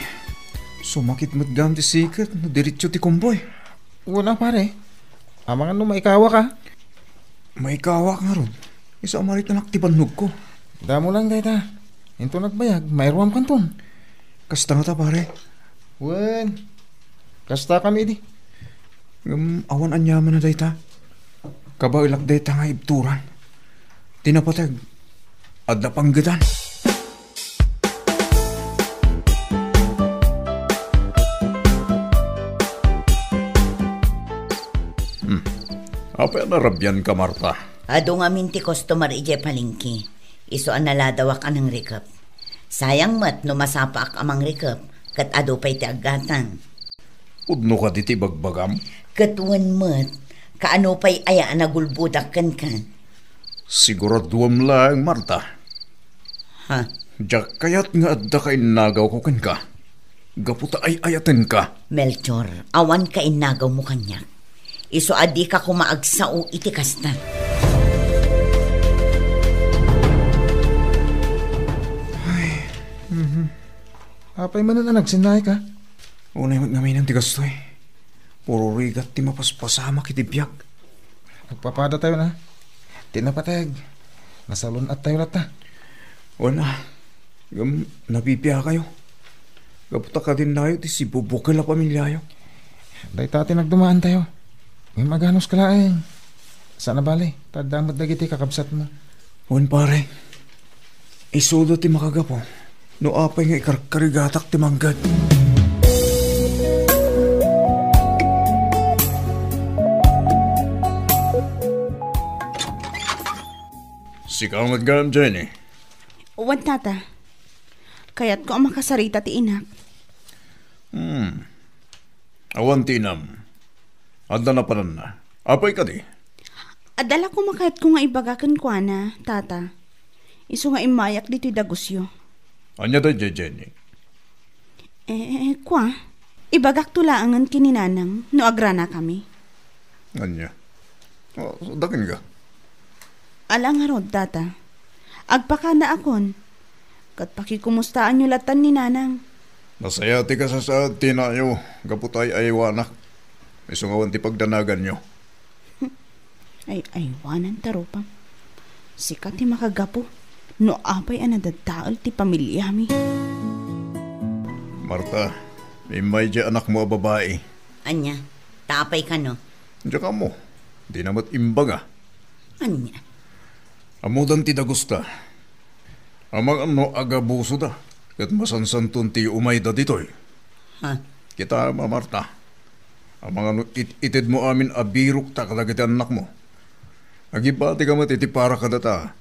sumakit met gayam ti siket no diretso ti kumboy. Wala, pare. Amangan no maikawak a? Maikawak ngarud. Isu a maritanak ti bannogko. Damo lang dayta. Inton agbayag, mairuam kanton. Kasta ngata, pare. Wen, kasta kami idi. Ngem awan aniamanna dayta. Kabaelak dayta nga ibturan. Ti napateg, adda panggetan. Hmm. Apay a narabianka, Marta? Adu ngamin ti customer idiay palengke. Isu a naladawak a nangrikep. Sayang met no masapaak a mangrikep, ket adu pay ti aggatang. Pudno kadi ti ibagbagam? Ket wen met, kaano pay aya a nagulbodak kenka? Siguraduem laeng, Marta. Ha? Diak kayat nga adda kainnagawko kenka. Gapu ta ay-ayatenka. Melchor, awan kainnagawmo kaniak. Isu a dika koma agsao iti kasta. Ay, mhm. Apay manen a nagsennaayka? Unay met ngamin ti kastoy. Puro rigat ti mapaspasamak iti biag. Agpapadatayon a. Ti napateg, nasalun-attayo latta. Wen a, ngem nabibiakayo. Gapu ta kadinnayo ti sibubukel a pamiliayo. Dayta ti nagdumaantayo. Ngem aganuska laeng. Saan a bale, ta adda met dagiti kakabsatmo. Wen, pare. Isuda ti makagapu no apay nga ikarkarigatak ti mangged. Sika met gayam, Jenny? Wen, tata. Kayatko a makasarita ti inak. Hmm. Awan ti inam. Adda napananna. Apay kadi? Adda la koma kayatko nga ibaga kenkuana, tata. Isu nga immayak ditoy dagusyo. Ania daydiay, Jenny? Eh, kua, ibagakto laengen ken ni Nanang no agranakami. Ania? Oh, dakin ka? Ala ngarud, tata. Agpakadaakon. Ket pakikumustaanyo latan ni Nanang. Nasaya ti kasasaad ti inayo gapu ta ay-aywanak. Isu nga awan ti pagdanaganyo. Ay-aywananta rupam. Sika ti makagapu no apay a nadadael ti pamiliami. Marta, immay diay anakmo a babai. Ania? Ta apay kano? Diak ammo. Dina met imbaga. Ania? Ammodan ti dagusta. Amangan no agabusoda, ket masansanton ti umayda ditoy. Ha? Kita, Marta. Amangan no it-itedmo amin a birokta kadagiti annakmo. Agibatika met iti para kadata.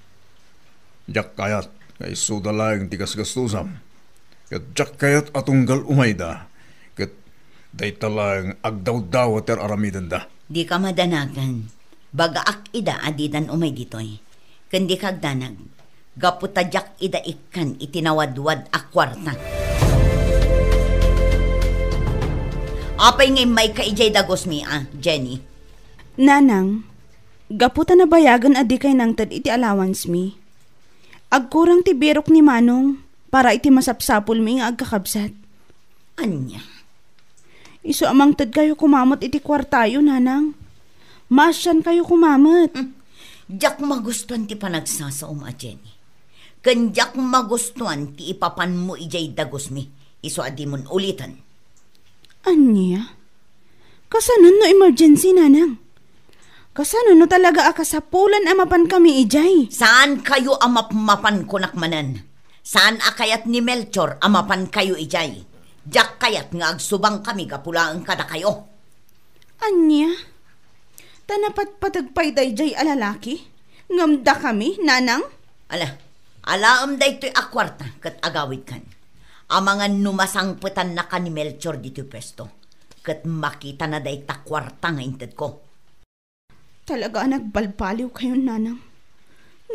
Diak kayat nga isuda laeng ti gasgastusam. Ket diak kayat a tunggal umayda. Ket dayta laeng agdawdawat ti ar-aramidenda. Dika madanagan. Bagaak ida a didan umay ditoy. Ken dika agdanag. Gapu ta diak ida ikkan iti nawadwad a kuarta. Apay nga immayka idiay dagusmi a, Jenny? Nanang, gapu ta nabayagen a dikay nangted iti allowance mi, agkurang ti birok ni Manong para iti masapsapulmi nga agkakabsat. Ania? Isu a mangtedkayo koma met iti kuartayo, Nanang. Maasiankayo koma met. Hmm. Diak magustuan ti panagsasaom a, Jenny. Ken diak magustuan ti ipapanmo idiay dagusmi. Isu a dimon uliten. Ania? Kasano no emergency, Nanang? Kasano no talaga a kasapulan a mapankami idiay? Saankayo a mapmapan, kunak manen. Saan a kayat ni Melchor a mapankayo idiay. Diak kayat nga agsubangkami gapu laeng kadakayo. Ania? Ta napatpateg pay daydiay a lalaki? Ngem dakami, Nanang? Ala, alaem daytoy a kuarta ket agawidkan. Amangan no masangpetannaka ni Melchor ditoy puesto, ket makitana dayta kuarta nga intedko. Talaga a nagbalbaliwkayon, Nanang.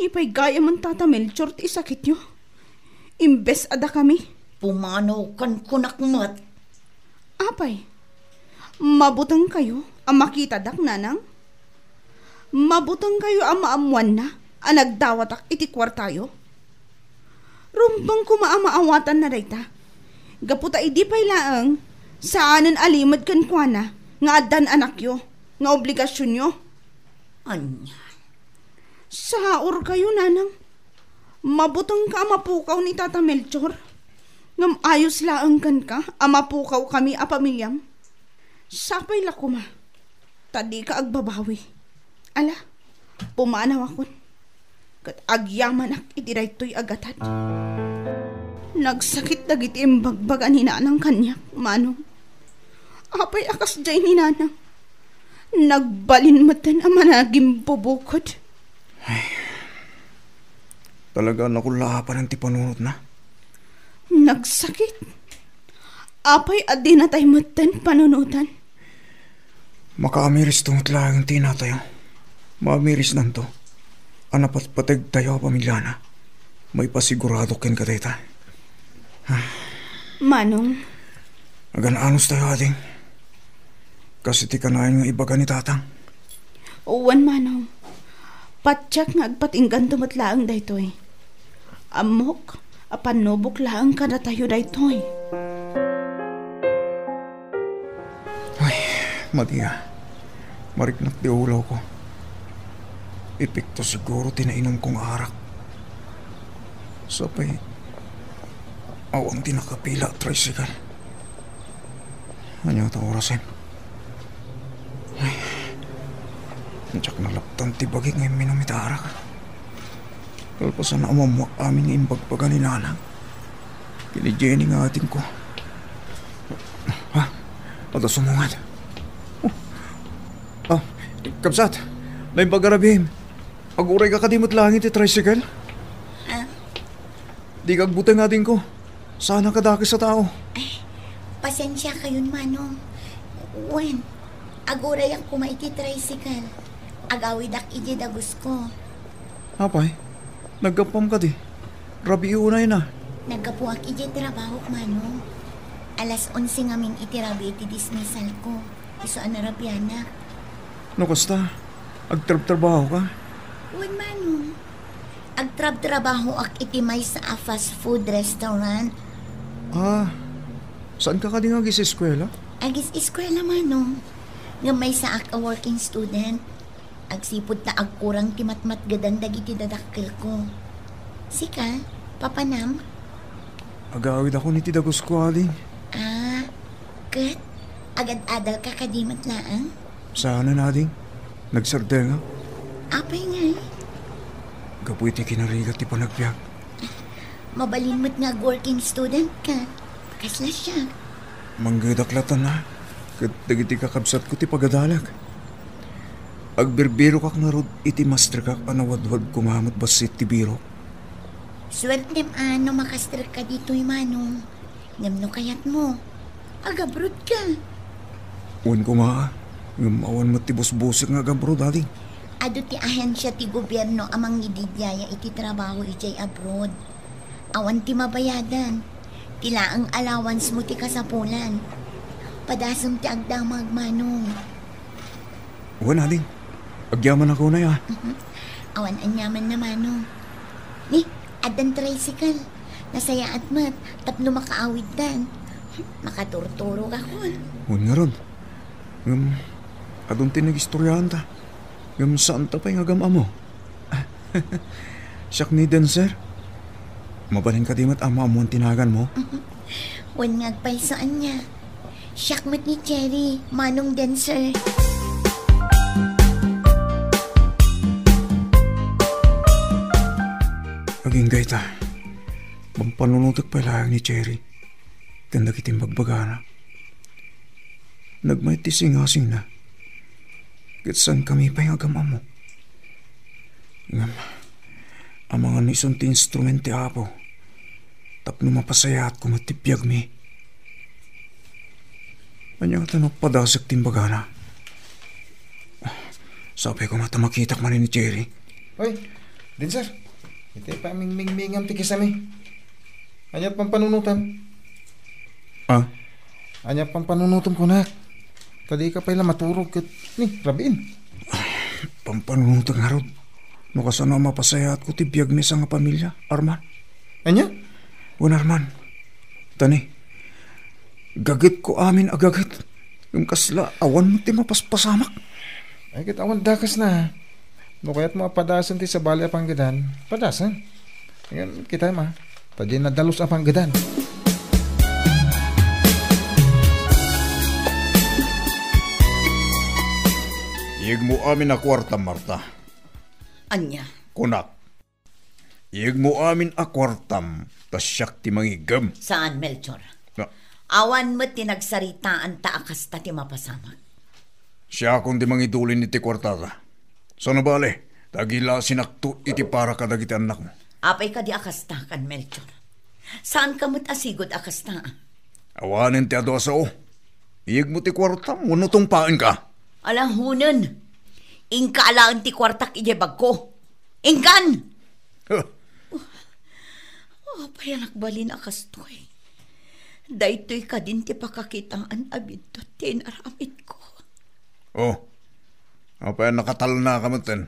Ni pay gayamen Tata Melchor ti isakityo. Imbes a dakami. Pumanawkan, kunak met. Apay, mabutengkayo a makitadak, Nanang? Mabutengkayo a maammoanna a nagdawatak iti kuartayo? Rumbeng koma a maawatanna dayta. Gapu ta idi pay laeng, saanen a limed kenkuana nga addan anakyo nga obligasionyo. Ania? Saurkayo, Nanang. Mabutengka a mapukaw ni Tata Melchor. Ngem ayos laeng kenka a mapukawkami a pamiliam. Sapay la koma ta dika agbabawi. Ala, pumanawakon. Ket agyamanak iti daytoy a gatad. Nagsakit dagiti imbagbaga ni Nanang kaniak, Manong. Apay a kasdiay ni Nanang? Nagbalin metten a managimbubukod. Ay, talaga a nakullaapanen ti panunotna. Nagsakit? Apay a dinatay metten panunotan? Makaamiristo met laeng ti inatayo. Maamirisnanto a napatpategtayo a pamiliana. Maipasigurado kenka dayta. Manong. Agan-anos tayo, ading. Kas iti kanayon nga ibaga ni Tatang. Wen, Manong. Patiek nga agpatingganto met laeng daytoy. Ammok a pannubok laeng kadatayo daytoy. Ay, Maria, mariknak ti ulawko. Epekto siguro ti nainumko nga arak. Sapay, awan ti nakapila a tricycle. Ania ta orasen? Ay, diak nalaptan ti bagi nga imminum iti arak. Kalpasan a mammuak amin nga imbagbaga ni Nanang ken ni Jenny nga adingko. Ha? Adda sumungad. Oh. Ah, kabsat, naimbag a rabiim. Agurayka kadi met laeng iti tricycle? Ah? Dika agbuteng, adingko. Saan a kadakes a tao. Ay, pasensiakayon, Manong. Wen, agurayak koma iti tricycle. Agawidak idiay dagusko. Apay, naggappam kadi? Rabii unayna. Naggapuak idiay trabahok, Manong. Alas onse ngamin iti rabii ti dismissalko. Isu a narabianak. No kasta, agtrabtrabahoka? Wen, Manong. Agtrabtrabahoak iti maysa a fast food restaurant. Ah, saanka kadi nga agis-eskuela? Agis-eskuela, Manong. Ngem maysaak a working student. Agsipud ta agkurang ti matmatgedan dagiti dadakkelko. Sika, papanam? Agawidakon iti dagusko, ading. Ah, ket agad-adalka kadi met laeng? Saanen, ading. Nagsardengak. Apay ngay? Gapu iti kinarigat ti panagbiag. Mabalin met nga ag-working student ka. Kasla siak. Manggedak latta, ket dagiti kakabsatko ti pagadalag. Agbirbirokak ngarud iti masterkak a nawadwad koma met bassit ti birok. Suertem a no makasterka ditoy, Manong. Ngem no kayatmo, agabrodka. Wen koma, ngem awan met ti busbusik nga agabroad, ading. Adu ti ahensia ti gobierno a mangididiaya iti trabaho idiay abroad. Awan ti mabayadan. Ti laeng allowance mo ti kasapulan. Padasem ti agdamag, Manong. Wen, ading. Agyamanak unay, a. Mhm. Awan aniamanna, Manong. Ni, addan tricycle. Nasayaat met tapno makaawiddan. Makaturturogakon. Wen ngarud. Ngem, adun ti nagistoriaanta. Ngem saanta pay nga agam-ammo. Siak ni Dancer. Mabalin kadi met a maammoan ti naganmo? Wen nga agpayso ania. Siak met ni Cherry, Manong Dancer. Agingga ita, pampanunotek pay laeng ni Cherry ken dagiti imbagbaganna. Nagmayat ti singasingna, ket saankami pay nga agam-ammo. Ngem, amangan no isun ti instrument ti Apo tapno mapasayaatko met ti biagmi. Ania ngata no padasek ti imbagana? Sapay koma ta makitak manen ni Cherry. Hoy, Dancer, iti pamingmingmingam ti kisami. Ania pampanunotam? Ah? Ania pampanunotam kunak? Ta dika pay la maturog ket ni, rabiin. Pampanunotek ngarud. No kasano a mapasayaatko ti biagmi a sangapamilia, Arman. Ania? Wen, Arman. Ta ni, gagetko amin a gaget. Ngem kasla, awan met ti mapaspasamak. Ay, ket awan dakesna. No kayatmo a padasen ti sabali a panggedan, padasen. Ngem, kitaem a, ta diay nadalus a panggedan. Iyegmo amin a kuartam, Marta. Ania? Kunak, iyegmo amin a kuartam, ta siak ti mangiggem. Saan, Melchor. Na- Awan met ti nagsaritaanta a kasta ti mapasamak. Siakon ti mangidulin iti kuartada. Saan a bale, ta agilasinakto iti para kadagiti annakmo. Apay kadi a kasta, kan Melchor? Saanka met a sigud a kasta? Awanen ti adu a sao. Iyegmo ti kuartam wenno tungpaenka. Ala, hunen. Inka alaen ti kuartak idiay bagko. Inkan! Huh. Apay a nagbalin a kastoy? Daytoy kadin ti pakakitaan a biddut ti inaramidko. Oh, apay a nakatalnaka metten?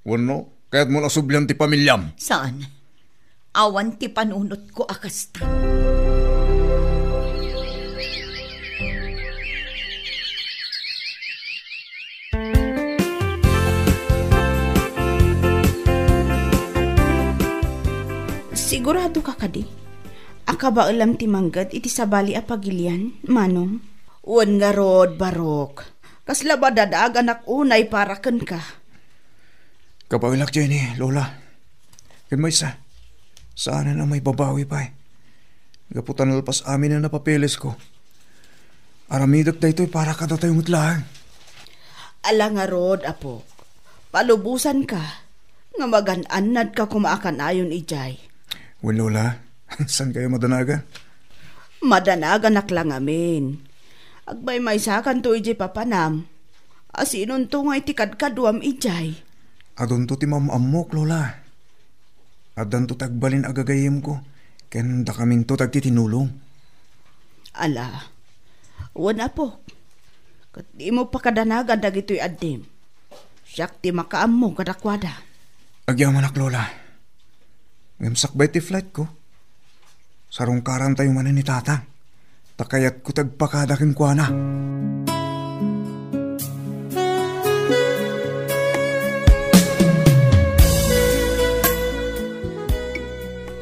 Wenno, kayatmo la sublian ti pamiliam? Saan. Awan ti panunotko a kasta. Sigurado ka kadi a kabaelam ti mangged iti sabali a pagilian, Manong? Wen ngarud, Barok. Kasla madanaganak unay para kenka. Kabaelak, Jenny, Lola. Ken maysa, saanen a maibabawi pay. Gapu ta nalpas amin a napapelesko. Aramidek daytoy para kadatayo met laeng. Ala ngarud, apok. Palubosanka nga magan-annadka koma a kanayon idiay. Wen, Lola, saankayo madanagan? Madanaganak la ngamin. Agmaymaysakanto idiay papanam. Asinonto ngay ti kadkaduam idiay? Adunto ti maam-ammok, Lola. Addanto ti agbalin a gagayyemko, ken dakaminto ti agtitinulong. Ala, wen, apok, ket dimo pakadanagan dagitoy addim. Siak ti makaammo kadakuada. Agyamanak, Lola. Ngem sakbay ti flightko, sarungkarantayo manen ni Tatang. Ta kayatko ti agpakada kenkuana.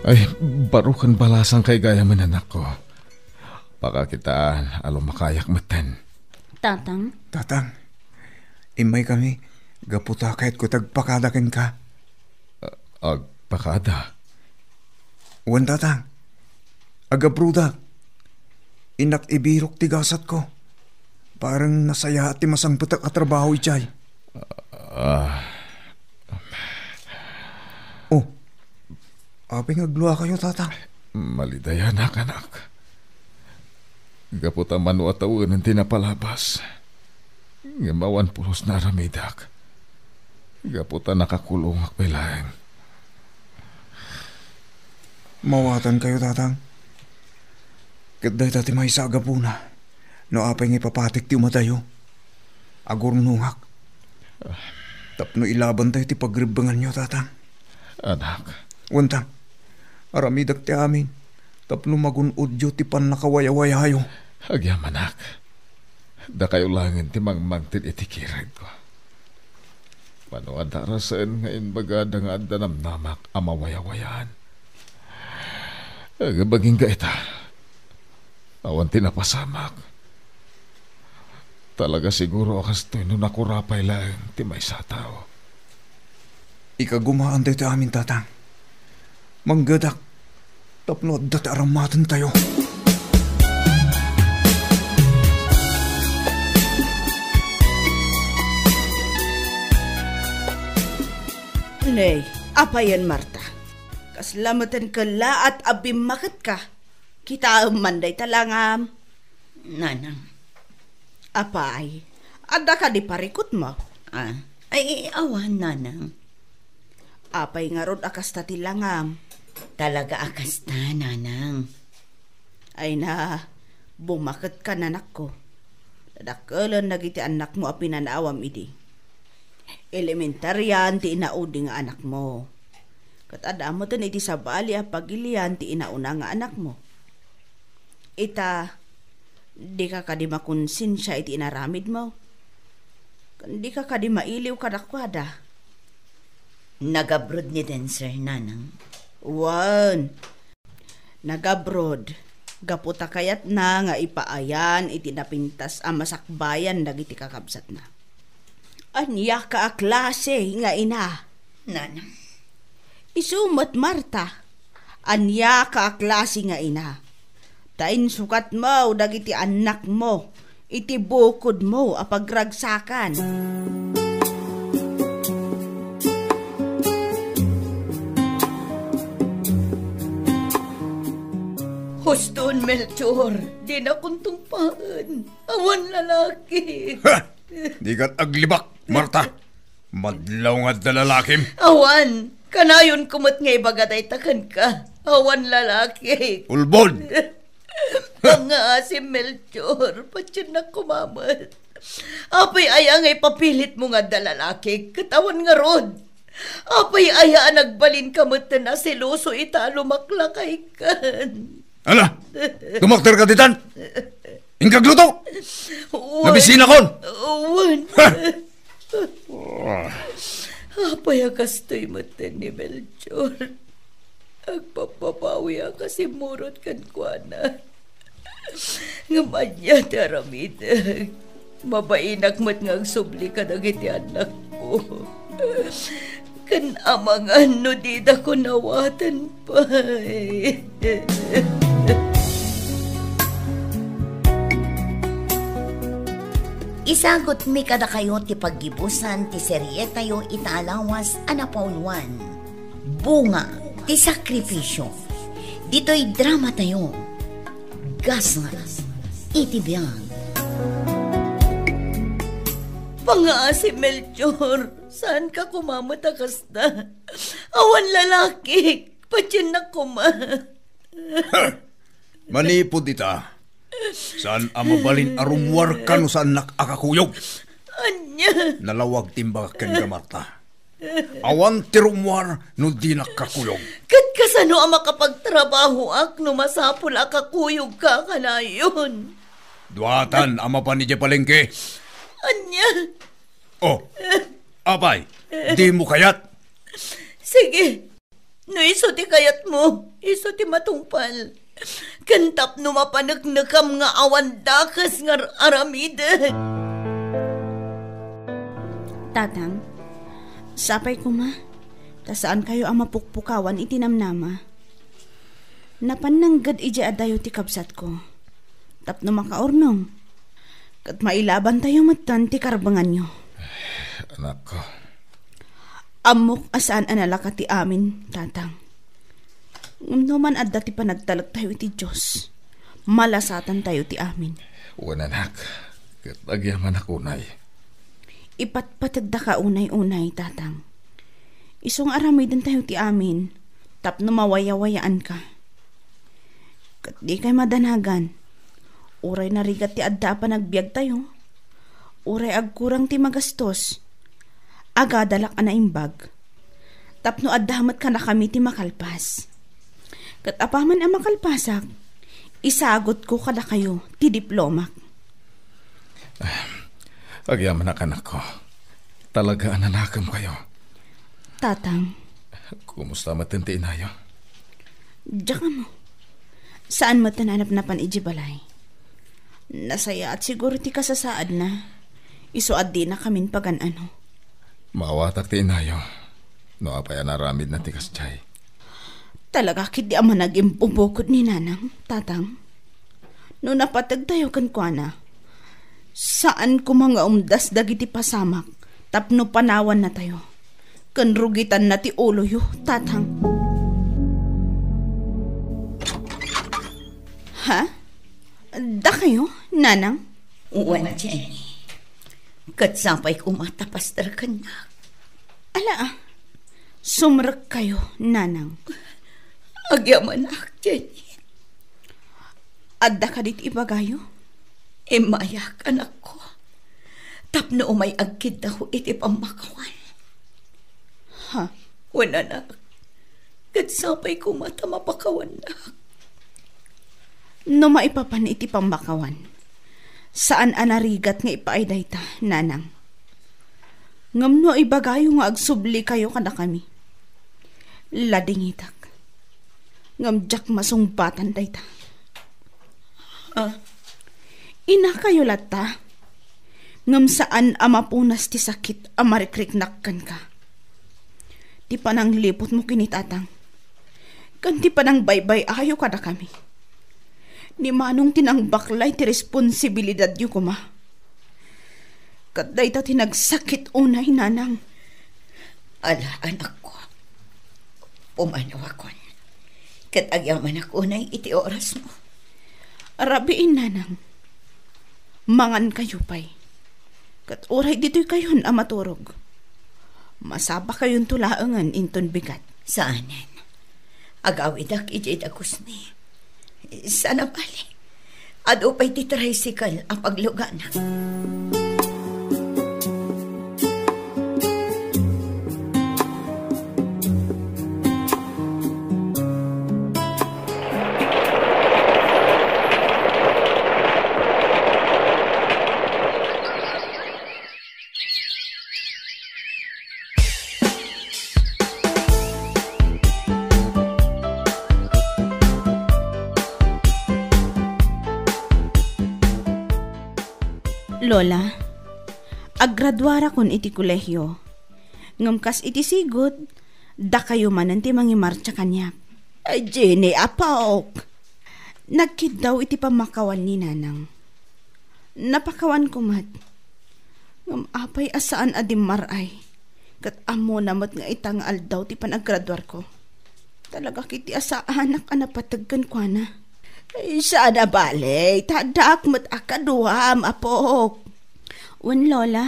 Ay, baro ken balasangka gayamen, anakko. Pakakitaan a lumakayak metten. Tatang? Tatang, immaykami gapu ta kayatko ti agpakada kenka. A-, agpakada? Wen, Tatang. Agabrodak. Innak ibirok ti gasatko. Bareng nasayaat ti masangpetak a trabaho idiay. A-, Ah. Oh, apay nga agluakayo, Tatang? Malidayanak, anak. Gapu ta mano a tawenen ti napalabas, ngem awan pulos nga aramidak. Gapu ta nakakulongak pay laeng. Mawatankayo, Tatang. Ket dayta ti maysa a gapuna no apay nga ipapatik ti umadayo. Agurnongak tapno ilabantayo ti pagrebbenganyo, Tatang. Anak. Wen, Tang. Aramidak ti amin tapno magun-odyo ti pannakawayawayayo. Agyamanak. Dakayo laengen ti mangmangted iti kiredko. Mano a darasen nga imbagada nga adda namnamak a mawayawayaan. Agabagingga ita. Awan ti napasamak. Talaga siguro a kastoy no nakurapay laeng ti maysa a tao. Ikagumaan daytoy amin, Tatang. Manggedak tapno adda ti aramatentayo. Nay, apayen, Marta? Kasla meten kellaat a bimmaketka. Kitaem man dayta langam. Nanang. Apay, adda kadi parikutmo? Ah, ay, awan, Nanang. Apay ngarud a kasta ti langam? Talaga a kasta, Nanang. Ay na, bumaketka, nanakko. Dadakkelen dagiti annakmo a pinanaawam idi. Elementarian ti inaudi nga anakmo. Ket adda metten iti sabali a pagilian ti inauna nga anakmo. Ita, dika kadi makonsensia iti inaramidmo? Ken dika kadi mailiw kadakuada? Nagabroad ni Denser, Nanang. Wen, nagabroad gapu ta kayatna nga ipaayan iti napintas a masakbayan dagiti kakabsatna. Ania ka a klase nga ina? Nanang. Isu met, Marta. Ania ka a klase nga ina? Ta insukatmo dagiti annakmo iti bukodmo a pagragsakan. Huston, Melchor, dinakon tungpaen. Awan lalaki. Ha! Dikat aglibak, Marta. Madlaw nga adda lalakim. Awan, kanayonko met nga ibaga dayta kenka. Awan lalaki. Ulbod! Nga si Melchor, patiennak koma met. Apay aya nga ipapilitmo nga adda lalaki, ket awan ngarud? Apay aya a nagbalinka metten a seloso ita a lumaklakaykan? Ala, tumakderka ditan? Inka agluto? Wen. Nabisinakon! Wen. Ha! Apay a kastoy metten ni Melchor? Agpappabawi a kasimmurot kenkuana. Ngem ania ti aramidek? Mabainak met nga agsubli kadagiti annakko. Ken amangan no didakon awaten pay. Isagutmi kadakayo ti paggibusan ti serietayo ita a lawas a napauluan, Bunga ti Sakripisio. Ditoy dramatayo, Gasat iti Biag. Pangaasi, Melchor. Saanka koma met a kasta. Awan lalaki. Patiennak koma. Manipud ita, saan a mabalin a rummuarka no saannak a kakuyog. Ania? Nalawag ti imbagak kenka, Marta. Awan ti rummuar no dinak kakuyog. Ket kasano a makapagtrabahoak no masapul a kakuyogka kanayon? Duatan a mapan idiay palengke. Ania? Oh, apay, dimo kayat? Sige. No isu ti kayatmo, isu ti matungpal. Ken tapno mapaneknekam nga awan dakes nga ar-, aramidek. Tatang, sapay koma, ta saankayo a mapukpukawan iti namnama. Napan nangged idiay adayo ti kabsatko tapno makaurnong, ket mailabantayo metten ti karbenganyo. Anakko, Ammok a saan a nalaka ti amin, Tatang. Ngem no man adda ti panagtalektayo iti Dios, malasatantayo ti amin. Wen, anak, ket agyamanak unay. Ipatpategdaka unay-unay, Tatang. Isu nga aramidentayo ti amin tapno mawayawayaanka. Ket dikay madanagan. Uray narigat ti adda a panagbiagtayo, uray agkurang ti magastos, agadalak a naimbag. Tapno adda met kadakami ti makalpas. Ket apaman a makalpasak, isagutko kadakayo ti diplomak. Agyamanak, anakko. Talaga a nanakemkayo. Tatang. Kumusta met ti inayo? Diak ammo. Saan met a nanapnapan idiay balay. Nasayaat siguro ti kasasaadna. Isu a dinakamin pagan-ano. Maawatak ti inayo. No apay a naaramidna ti kasdiay. Talaga ketdi a managimpupukot ni Nanang, Tatang. No napategtayo kenkuana, saan koma nga umdas dagiti pasamak tapno panawannatayo ken rugitanna ti uloyo, Tatang. Ha? Dakayo, Nanang? Wen, Jenny. Ket sapay koma ta paster kennak. Ala, ah. Sumrekkayo, Nanang. Agyamanak, Jenny. Adda kadi ti ibagayo? Immayak, anakko. Tapno umay agkiddaw iti pammakawan. Ha? Wen, anak. Ket sapay koma ta mapakawannak. No maipapan iti pammakawan, saan a narigat nga ipaay dayta, Nanang. Ngem no ibagayo nga agsublikayo kadakami, ladingitak. Ngem diak masungbatan dayta. Ah. Inakayo latta, ngem saan a mapunas ti sakit a marikriknak kenka. Ti panangliputmo ken ni Tatang, ken ti panangbay-bay-ayo kadakami. Ni Manong ti nangbaklay ti responsibilidadyo koma. Ket dayta ti nagsakit unay, Nanang. Ala, anakko. Pumanawakon. Ket agyamanak unay iti orasmo. Rabiin, Nanang. Mangankayo pay. Ket uray ditoykayon a maturog, masapakayonto laengen inton bigat. Saanen. Agawidak idiay dagus ni. Saan a bale. Adu pay ti tricycle a pagluganak. Lola, aggraduarakon iti kolehio. Ngem kas iti sigud, dakayo manen ti mangimartsa kaniak. Ay, Jenny, apok! Nagkiddaw iti pammakawan ni Nanang. Napakawanko met. Ngem apay a saan a dimmar-ay, ket ammona met nga ita nga aldaw ti panaggraduarko. Talaga ketdi a saanak a napateg kenkuana. Ay, saan a bale, ta addaak met a kaduam, apok. Wen, Lola,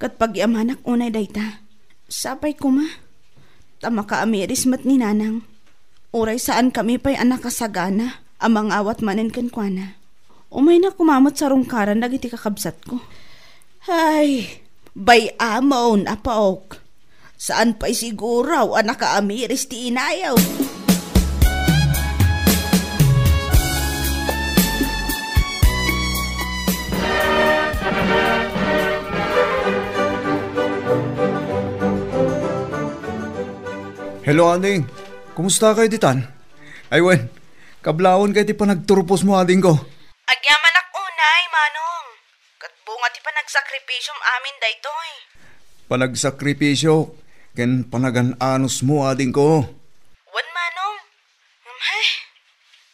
ket pagyamanak unay dayta. Sapay koma, ta makaamiris met ni Nanang. Uray saankami pay a nakasagana a mangawat manen kenkuana. Umayna koma met sarungkaran dagiti kakabsatko. Ay, bay-amon, apok. Saan pay siguro a nakaamiris ti inayo. Hello, ading. Kumusta kayo ditan? Ay, wen, kablaon kayo ti panagturposmo, adingko. Agyamanak unay, Manong. Ket bunga ti panagsakripisyom amin daytoy. Panagsakripisyo ken panagan-anosmo, adingko. Wen, Manong. Ngem, hay,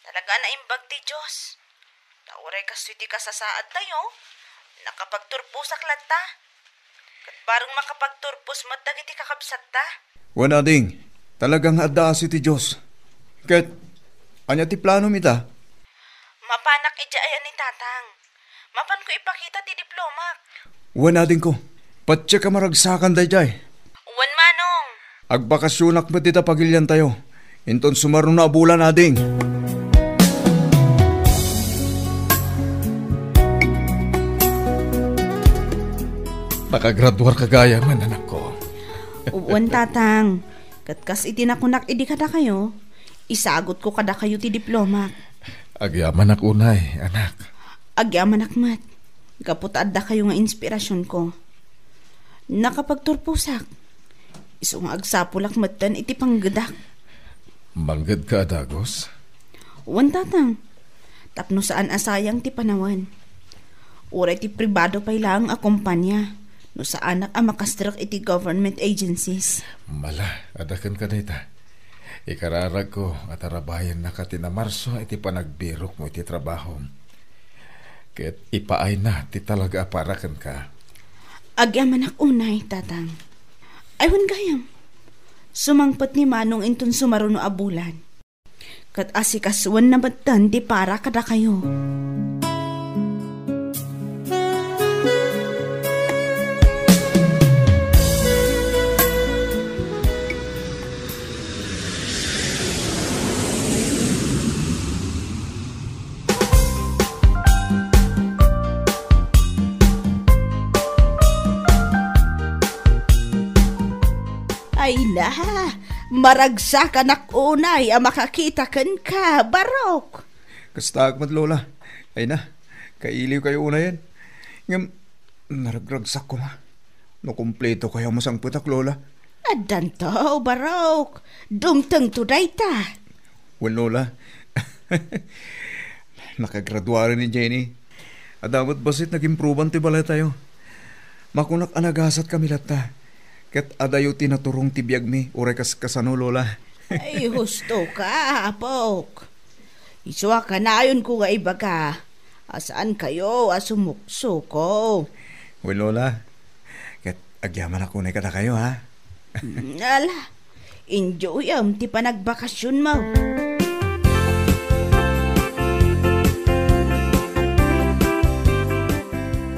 talaga a naimbag ti Dios. Ta uray kastoy ti kasasaadtayo, nakapagturposak latta. Bareng makapagturpos met dagiti kakabsatta. Wen, ading, talaga nga adda asi ti Dios. Ket, ania ti planom ita? Mapanak idiay a ni Tatang. Mapanko ipakita ti diplomak. Wen, adingko, patse ka maragsakan daydiay. Wen, Manong. Agbakasionak met dita pagiliantayo. Inton sumaruno a bulan, ading. Nakagraduar ka gayam, anakko. Wen, Tatang. Ket kas iti nakunak idi kadakayo, isagutko kadakayo ti diplomak. Agyamanak unay, anak. Agyamanak met, gapu ta addakayo nga inspirasionko. Nakapagturposak. Isu nga agsapulak metten iti panggedak. Mangged ka a dagus? Wen, Tatang. Tapno saan a sayang ti panawen. Uray ti pribado pay laeng a kompania, no saanak a makastrek iti government agencies. Mala, adda kenka dayta. Ikararagko a tarabayennaka ti namarso iti panagbirokmo iti trabahom. Ket ipaayna ti talaga a para kenka. Agyamanak unay, Tatang. Ay, wen gayam. Sumangpet ni Manong inton sumaruno a bulan. Ket asikasoenna metten ti para kadakayo. Ay na, maragsakanak unay a makakita kenka, Barok. Kastaak met, Lola. Ay na, kailiwkayo unayen. Ngem, naragragsak koma. No kumpleto kayo masangpetak, Lola. Addanto, Barok. Dumtengto dayta. Wen, Lola. Nakagraduaren ni Jenny. Adda met bassit nagimproban ti balaytayo. Makunak a nagasatkami latta. Ket adayo ti naturong ti biagmi, uray kas-, kasano, Lola? Ay, husto ka, apok. Isu a kanayonko nga ibaga a saankayo a sumuksuko. Wen, Lola. Ket agyamanak unay kadakayo, ha? Mm, ala, enjoyem ti panagbakasionmo.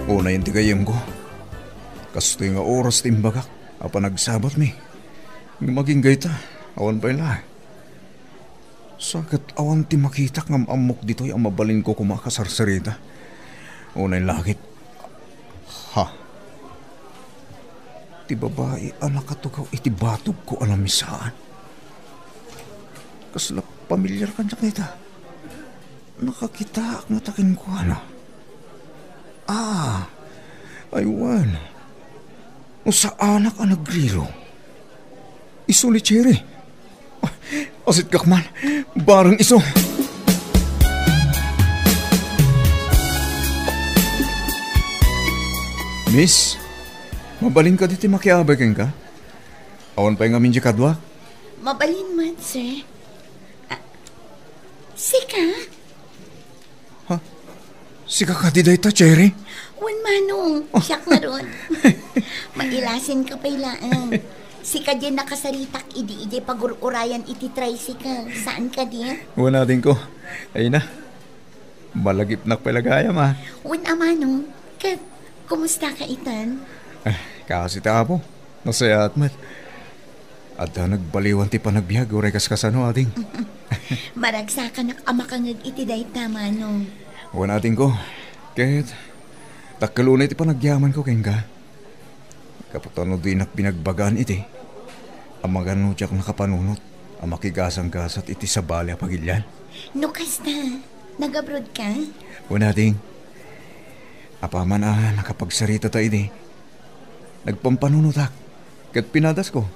Unayen ti gayyemko. Kastoy nga oras ti imbagak a panagsabatmi. Ngem agingga ita, awan pay la. Sa ket awan ti makitak ngem ammok ditoy a mabalinko koma a kasarsarita. Unay langit. Ha? Ti babai a nakatugaw iti batogko a namisaan. Kasla pamilyar kaniak ita. Nakakitaak ngata kenkuana. Ah, aywan. No saanak a nagriro. Isu ni Cherry. Ah, asitkak man. Bareng isu. Miss, mabalin kadi ti makiabay kenka? Awan pay ngamin di kadua? Mabalin man, sir. Ah, sika? Ha? Sika kadi dayta, Cherry? Wen, Manong. Oh. Siak ngarud. Mailasin ka pay laeng. Sika diay nakasaritak idi idiay pagur-urayan iti tricycle. Saan kadi? Wen, adingko. Ay na. Malagipnak pay la gayam, a. Wen a, Manong. Ket, kumusta ka itan? Eh, kaasi ti Apo. Nasayaat met. Adda nagbaliwan ti panagbiag, uray kaskasano, ading. Maragsakanak a makangeg iti dayta, Manong. Wen, adingko. Ket, dakkel unay ti panagyamanko kenka. Gapu ta no dinak binagbagaan iti, a magano diak nakapanunot a makigasanggasat iti sabali a pagilian. No kasta, nag-abroad ka? Wen, ading. Apaman a nakapagsarita ta idi, nagpampanunotak, ket pinadasko.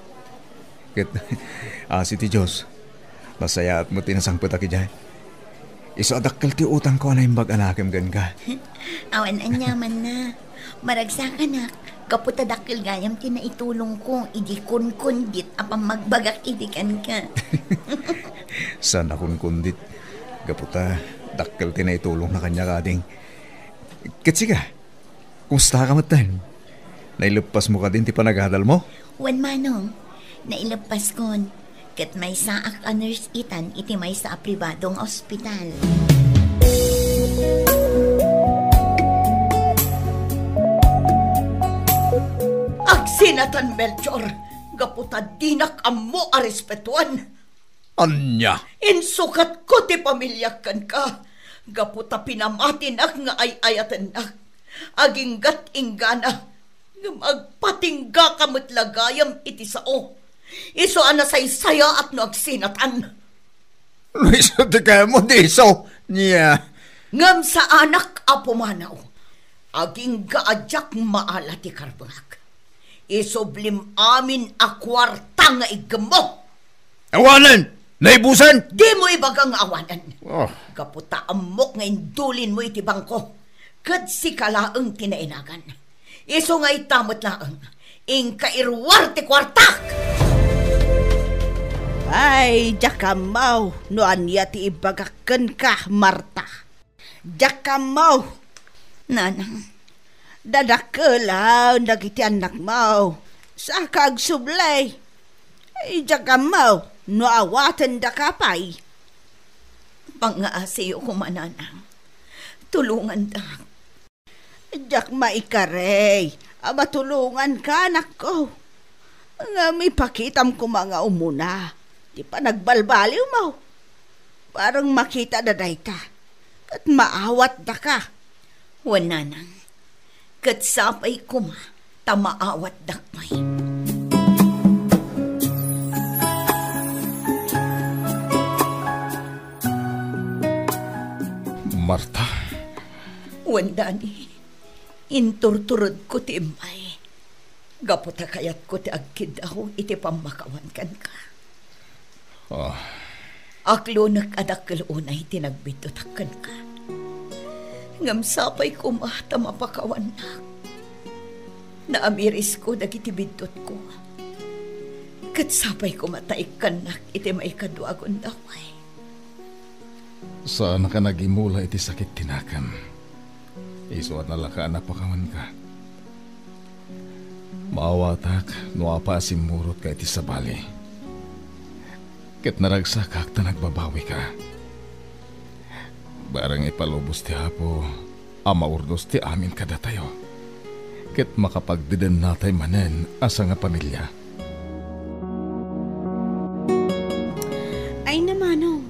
Ket, asi ti Dios, nasayaat met ti nasangpetak idiay. Isu a dakkel ti utangko a naimbag a nakem kenka. Awan aniamanna. Maragsakanak, gapu ta dakkel gayam ti naitulongko idi kunkundit a pammagbagak idi kenka. Saan a kunkundit, gapu ta dakkel ti naitulongna kaniak, ading. Ket sika, kumusta ka metten? Naileppasmo kadin ti panagadalmo? Wen, Manong. Naileppaskon. Ket maysaak a nurse itan iti maysa a pribado nga ospital. Agsinatan, Melchor, gapu ta dinak ammo a respetuan. Ania? Insukatko ti pamiliak kenka, gapu ta pinamatinak nga ay-ayatennak. Aginggat inggana, ngem agpatinggaka met la gayam iti sao. Isu a nasaysayaat no agsinatan. No isu ti kayatmo, di isu. Nia. Ngem saanak a pumanaw. Agingga a diak maala ti karbengak. Isublim amin a kuarta nga iggemmo. Awanen! Naibusen! Dimo ibaga nga awanen. Oh. Gapu ta ammok nga indulinmo iti bangko. Ket sika laeng ti nainagan. Isu nga ita met laeng, inka iruar ti kuartak! Ay, diak ammo no ania ti ibagak kenka, Marta. Diak ammo. Nanang. Dadakkel dagiti annakmo. Saka agsubli. Ay, diak ammo no awatendaka pay. Pangngaasiyo koma, Nanang. Tulongandak. Diak maikari a matulonganka, anakko. Ngem ipakitam koma nga umuna ti panagbalbaliwmo. Bareng makitada dayta, ket maawatdaka. Wen, Nanang, ket sapay koma ta maawatdak pay. Marta? Wen, Dani, inturturedko ti immay. Gapu ta kayatko ti agkiddaw iti pammakawan kenka. Ah. Aklonek a dakkel unay ti nagbiddutak kenka. Ngem sapay koma ta mapakawannak. Naamirisko dagiti biddutko. Ket sapay koma ta ikkannak iti maikadua a gundaway. Saanak a nagimula iti sakit ti nakem. Isu a nalaka a napakawanka. Maawatak no apay a simmurotka iti sabali. Ket naragsakak ta nagbabawika. Bareng ipalubos ti Apo a maurnos ti amin kadatayo. Ket makapagdedennatay manen a sangapamilia. Ay, namano,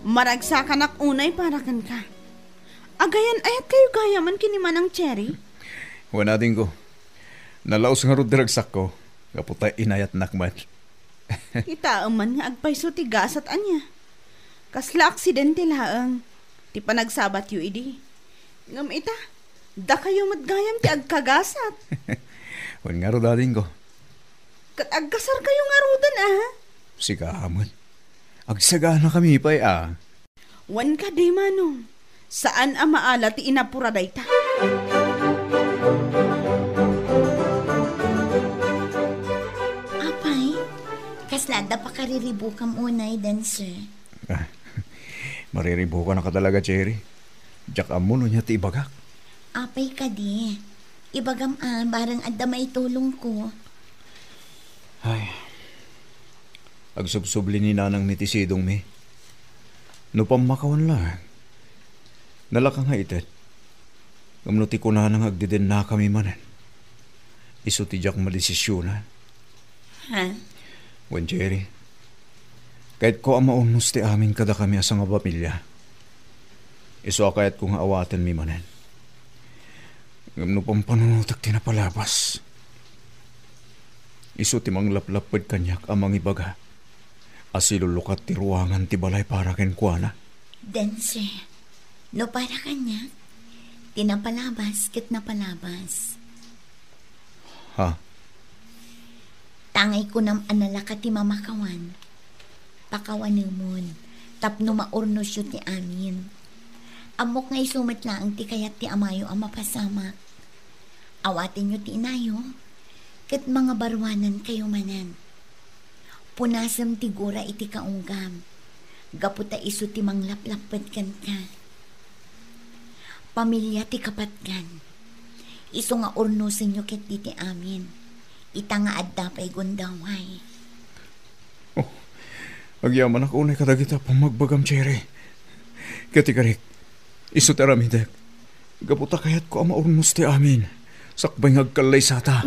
maragsakanak unay para kenka. Agayan-ayatkayo gayamen ken ni Manang Cherry? Wen, adingko. Nalaus ngarud ti ragsakko, gapu ta inayatnak met. Kitaem man nga agpayso ti gasat ania. Kasla aksidente laeng ti panagsabatyo idi. Ngem ita, dakayo met gayam ti agkagasat. Wen ngarud, adingko. Ket agkasarkayo ngaruden, a? Sika met. Agsaganakami pay, a. Wen kadi, Manong, saan a maala ti inapura dayta. Apay, kasla adda pakariribukam unay, Dancer? Ah, mariribukanaka talaga, Cherry. Diak ammo no ania ti ibagak. Apay kadi, ibagam a, bareng adda maitulongko. Ay, agsubsubli ni nanangmi ti sidongmi. No pammakawan laeng, nalaka nga ited. Ngem no ti kunana nga agdedennakami manen, isu ti diak madesisionan. Ha? Wen, Cherry, kayatko a maurnos ti amin kadakami a sangapamilia. Isu a kayatko nga awatenmi manen. Ngem no pampanunotek ti napalabas, isu ti manglaplapped kaniak a mangibaga a silulukat ti ruangan ti balay para kenkuana. Dancer, no para kaniak, ti napalabas ket napalabas. Ha? Tangay kunam a nalaka ti mamakawan. Pakawanemon, tapno maurnosyo ti amin. Ammok nga isu met laeng ti kayat ti amayo a mapasamak. Awatenyo ti inayo, ket mangabaruanankayo manen. Punasem ti gura iti kaunggam, gapu ta isu ti manglaplapped kenka. Pamilia ti kapatgan. Isu nga urnosenyo ketdi ti amin, ita nga adda pay gundaway. Oh, agyamanak unay kadagiti a pammagbagam, Cherry. Ket ikarik, isu ti aramidek. Gapu ta kayatko a maurnos ti amin, sakbay nga agkallaysata.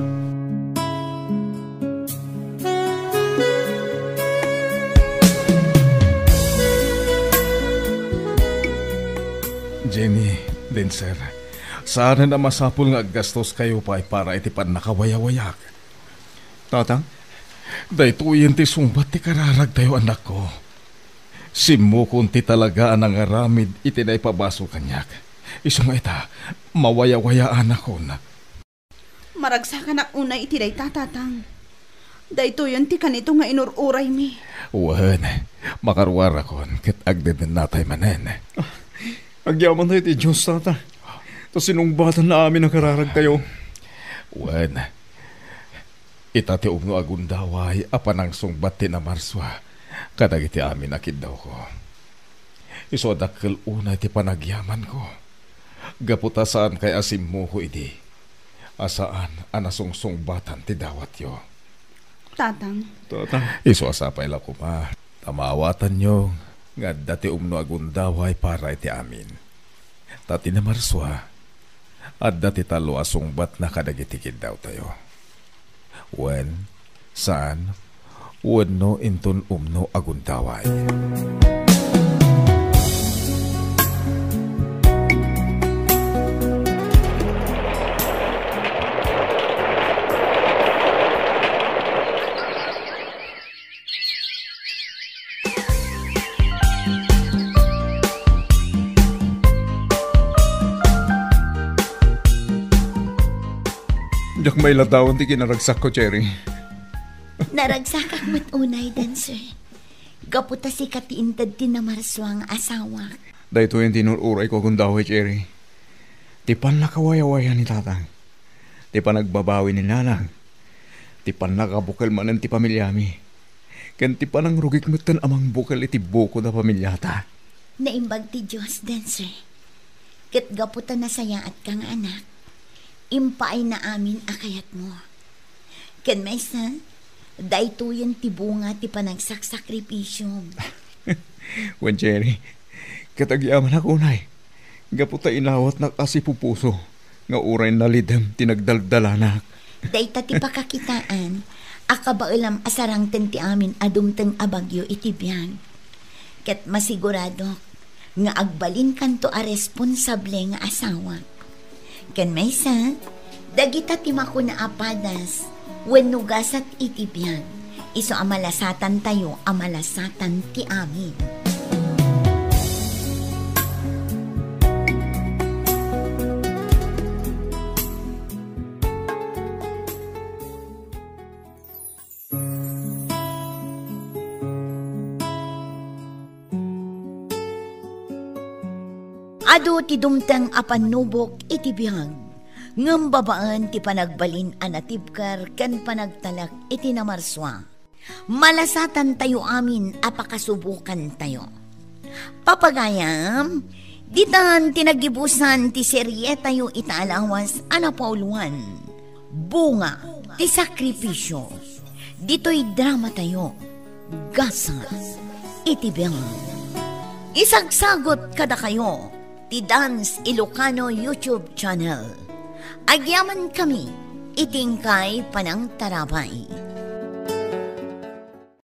Jenny, Denser, saanen a masapul nga aggastoskayo pay para iti pannakawayawayak. Tatang? Daytoyen ti sungbat ti kararagtayo, anakko. Simmukon ti talaga a nangaramid iti naipabasol kaniak. Isu nga ita, mawayawayaanakon. Maragsakanak unay iti dayta, Tatang. Daytoyen ti kanito nga inur-uraymi. Wen, makaruarakon ket agdedennatay manen. Ah, agyamantayo iti Dios, Tata. Ta sinungbatanna amin a kararagtayo. Wen, ita ti umno a gundaway a panangsungbat ti namarsua kadagiti amin a kiddawko. Isu a dakkel unay ti panagyamanko. Gapu ta saankay a simmuko idi a saan a nasungsungbatan ti dawatyo. Tatang. Tatang. Isu a sapay la koma ta maawatanyo nga adda ti umno a gundaway para iti amin. Ta ti namarsua, adda ti tallo a sungbatna kadagiti kiddawtayo. Wen, saan, wenno inton umno a gundaway. Diak mailadawan ti kinaragsakko, Cherry. Naragsakak met unay, Denser. Gapu ta sika ti inted ti namarsua nga asawak. Daytoyen ti inur-urayko a gundaway, Cherry. Ti pannakawayawayan ni Tatang. Ti panagbabawi ni Nanang. Ti pannakabukel manen ti pamiliami. Ken ti panangrugik metten a mangbukel iti bukod a pamiliata. Naimbag ti Dios, Denser. Ket gapu ta nasayaatka nga anak, impaayna amin a kayatmo. Ken maysa, daytoyen ti bunga ti panagsaksakripisom. Wen, Cherry, ket agyamanak unay, gapu ta inawatnak a sipupuso nga uray nalidem ti nagdaldalanak. Dayta ti pakakitaan a kabaelam a sarangten ti amin a dumteng a bagyo iti biag. Ket masiguradok nga agbalinkanto a responsable nga asawa. Ken maysa, dagita ti makuna a padas wenno gasat iti biag, isu a malasatantayo a malasatan ti amin. Adu ti dumteng a pannubok iti biag, ngem babaen ti panagbalin a natibker ken panagtalek iti namarsua, malasatantayo amin a pakasubokantayo. Papagayam, ditan ti nagibusan ti serietayo ita a lawas a napauluan, Bunga ti Sakripisio. Ditoy dramatayo, Gasat iti Biag. Isagsagut kadakayo ti Dance Ilocano YouTube channel. Agyamankami iti inkay panangtarabay.